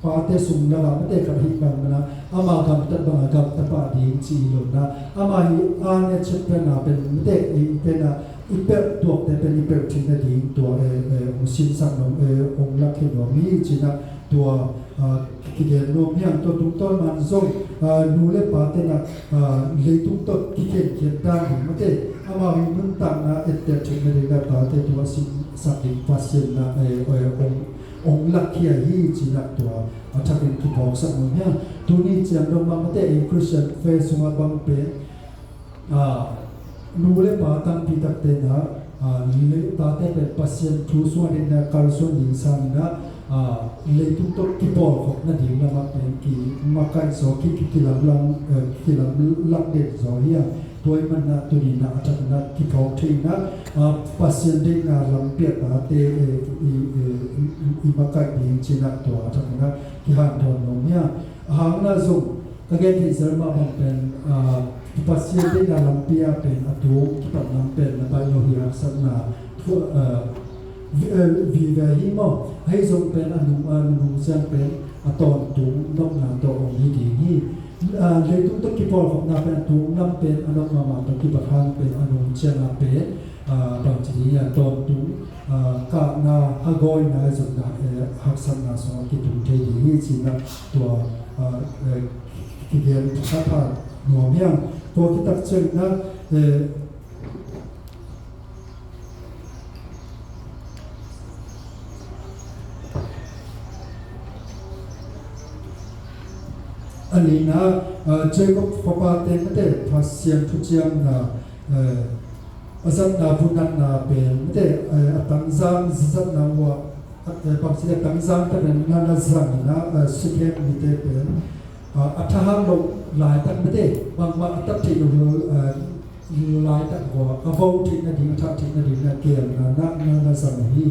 pate sung lamah mate khat ahih bang manin ah ama gamtat bangin gamta pah ding ci hi lo in ah, ama hi a ne chet pen a pen mate, eite in ah i pelh tuakte pen i pelh theihna ding tua, eh, eh, hong sinsak nuam, eh, hong lakkhia nuam hi ci-in ah tua, ah, kigen nuam hi hang. Tua tungtawn man zong, ah, nu le pate in ah, ah, leitung tawh kikhenkhiat dan ding mate, amau i nuntakna ettel theihna ding ah tate tua sinsak ding Pasian in ah, eh, eh, hong, hong lakkhia hi ci-in ah tua a thakin kiphawksak nuam hi hang. Tuni ciang dong mah mate, ei Christian faith sungah bang pen, ah, nu le pa tampi takte in ah, ah, le tate pen Pasian thu sungah ding in ah kalsuan ding sangin ah, ah, leitung tawh kipawlkhopna ding lamah pen kimakaih zaw, ki, ki, kilamlam, eh, kilamlak den zaw hi a, tua ahih manin ah tuni in ah a thakin ah kiphawk thei in ah, ah, Pasian deihna lampi ah tate, eh, i, i, i, i makaih ding ci-in ah tua a thakin ah kihanthawn nuam hi a. A hang in ah zong ka gen theih zel mah bang pen, ah, Pasian deihna lampi ah pen a tung kipat lam pen na baih lo hi, haksatna thu, ah, vi-, eh, vive hi maw. Ahi zong pen a nung, a nung ciang pen a tawntung nopna tawh om hi ding hi. Ah, leitung tawh kipawlkhopna pen a tung lam pen a nop mahmah tawh kipat hang pen a nung ciang a pen, ah, bangci ding hiam, tawntung, ah, kahna, hagawina, zonna, eh, haksatna sungah kitung thei ding hi ci-in ah tua, ah, eh, kigen thapha nuam hi hang. Tua khit tak ciangin ah, eh, Nihna, ah, Jacob fapate mate Pasian thuciamna, eh, a zatna vunatna pen mate, eh, a tangzang zatna uh ah, eh, bangci a tangzang tak na na zang na, eh, Shekhem mite pen, ah, a thahat loh laitak mate bangmah a tat theih loh, eh, laitak uh a vo theih nading, a thah theih nading na gelna na na na zang hi.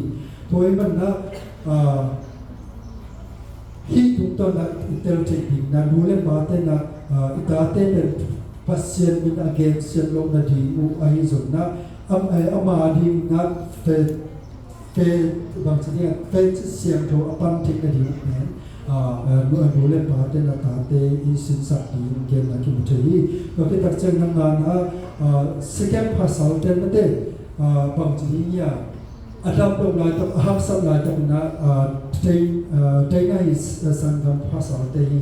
Tua ahih manin ah, ah, hih tungtawn ah i tel theih ding na, nu le pate na, ah, i tate pen Pasian min a gensiat loh nading uh ahi zongin ah, am, eh, ama ding na fe, fe, bangci ding a fe siangtho a pan theih nading uh pen, ah, eh, nu, nu le pate na tate i sinsak ding genna kimu thei hi. Tua khit tak ciang na ngana, ah, Shekhem pasalte mate, ah, bangci ding hiam, a dam loh laitak, a haksat laitak na, ah, tei, ah, tei na hi, ah, sanggam pasalte hi.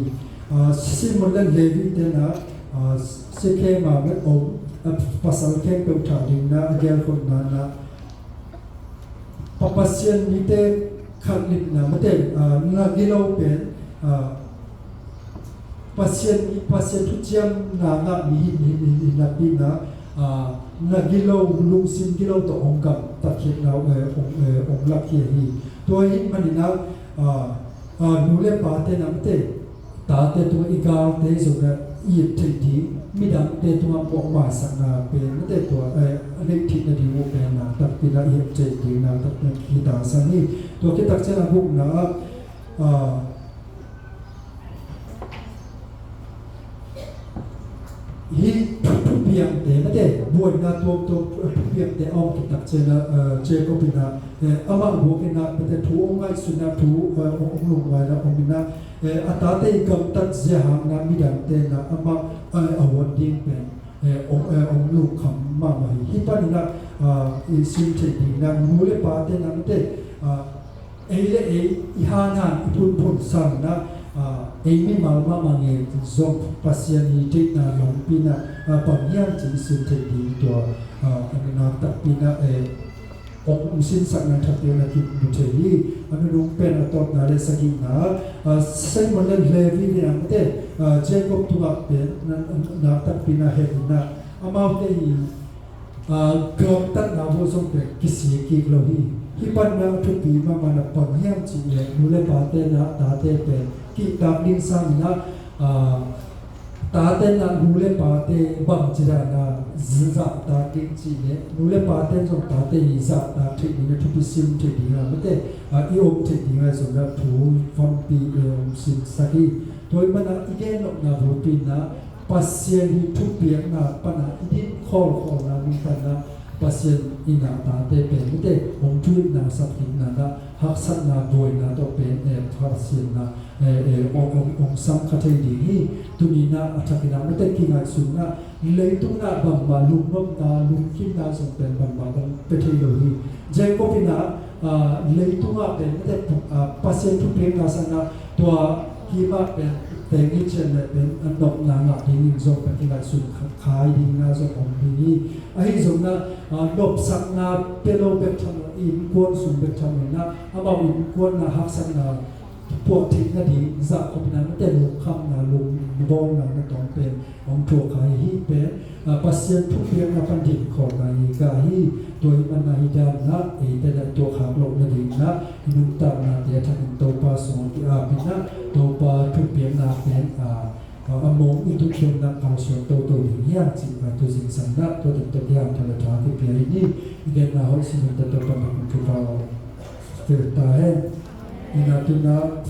Ah, Simeon le Levi te na, ah, Shekhem ah met om, ah, pasal khempeuh thah ding na a gelkhopna na, Pa, Pasian mite khat lipna mate, ah, na gilo pen, ah, Pasian, Pasian thuciamna ngah mi hi, mi, mi, mi nakpi na, ah, na gilo, lungsim gilo tawh hong gamtat khiatna, eh, hong, eh, hong lak khia hi. Tua ahih manin ah, ah, ah, nu le pate na mate, tate tungah i galte zong na i et theih ding, midangte tungah muak maisakna pen mate tua, eh, a neih theih nading uh pen na takpi na i et theih ding na takpi na kitangsam hi. Tua khit tak ciang a gukna ah, ah, hih thu, thupiangte mate, buaina tuamtuam, eh, thupiangte a om khit tak ciang a, eh, Jacob in ah, eh, amah buak in ah mate thu hong ngaihsun ah, thu, eh, hong, hong lungnuai ah om in ah, eh, a tate i gamtat zia hang na midangte na amah, eh, a huat ding pen, eh, hong, eh, hong lungkham mahmah hi. Hih panin ah, ah, i sim theih ding na nu le pate na mate, ah, ei le ei i hanhan i phunphun sangin ah, ah, ei mimal mahmah ngen zong Pasian i deihna lampi in ah, ah, bang hiam cih i sim theih ding tua, ah, a nunnak takpi in ah, eh, hong sinsak na thak ding na kimu thei hi. A nunung pen a tawpna le sagihna, ah, Simeon le Levi le na mate, ah, Jacob tungah pen na, na, na takpi in ah het in ah, amaute i ah, gamtatna uh zong pen kisia kik lo hi. Hih panin ah thupi mahmah na bang hiam cih leh nu le pate na tate pen kihtak ding sangin ah, ah, tate na nu le pate bangci dan a zahtak ding cih leh nu le pate zong tate i zahtak theih ding a thupi sim theih ding a mate, ah, i om theih ding a zong na thu fampi i om sinsak hi. Tua ahih manin ah i gen nopna bulpi in ah Pasian i thupiakna pan a i din khawlkhawlna nung pan a Pasian in a tate pen mite hong thuhilhna sak kikna na haksatna buaina tawh pen, eh, Pasian na, eh, eh, hong, hong, hong sam kha thei ding hi. Tuni na a thakin a mite kingaihsun na leitung na bangmah lungnopna lungkimna zong pen bangmah hong pia thei lo hi. Jacob in a, ah, leitung ah pen mite, ah, Pasian thupiakna sang a tua kimah pen teng i cian le pen a nopna ngah dingin zong pen kingaihsun kha-, khai ding na zong om ding hi. Ahi zong na, ah, nopsakna pia lo bek tham lo, innkuan sung bek tham lo na, amau innkuan na haksatna puah theih nading zahkhop na mite lungkhamna lungbawlna na tawm pen hong thuak khai hi pen, ah, Pasian thupiakna pan din khawlna hi ka hi. Tua ahih manin ah hih dan na eite na tuahkhak loh nading na i nuntaknate a thakin Topa sung ki-ap in ah Topa thupiakna pen, ah, ah, a mong i thupiakna kalsuan toto ding hiam cih, ah, tu zingsang na tua taktak hiam thala tha kipia hi ni. I genna hoih sin in Topa na kun thupa aw. Tel ta hen. Ina tuna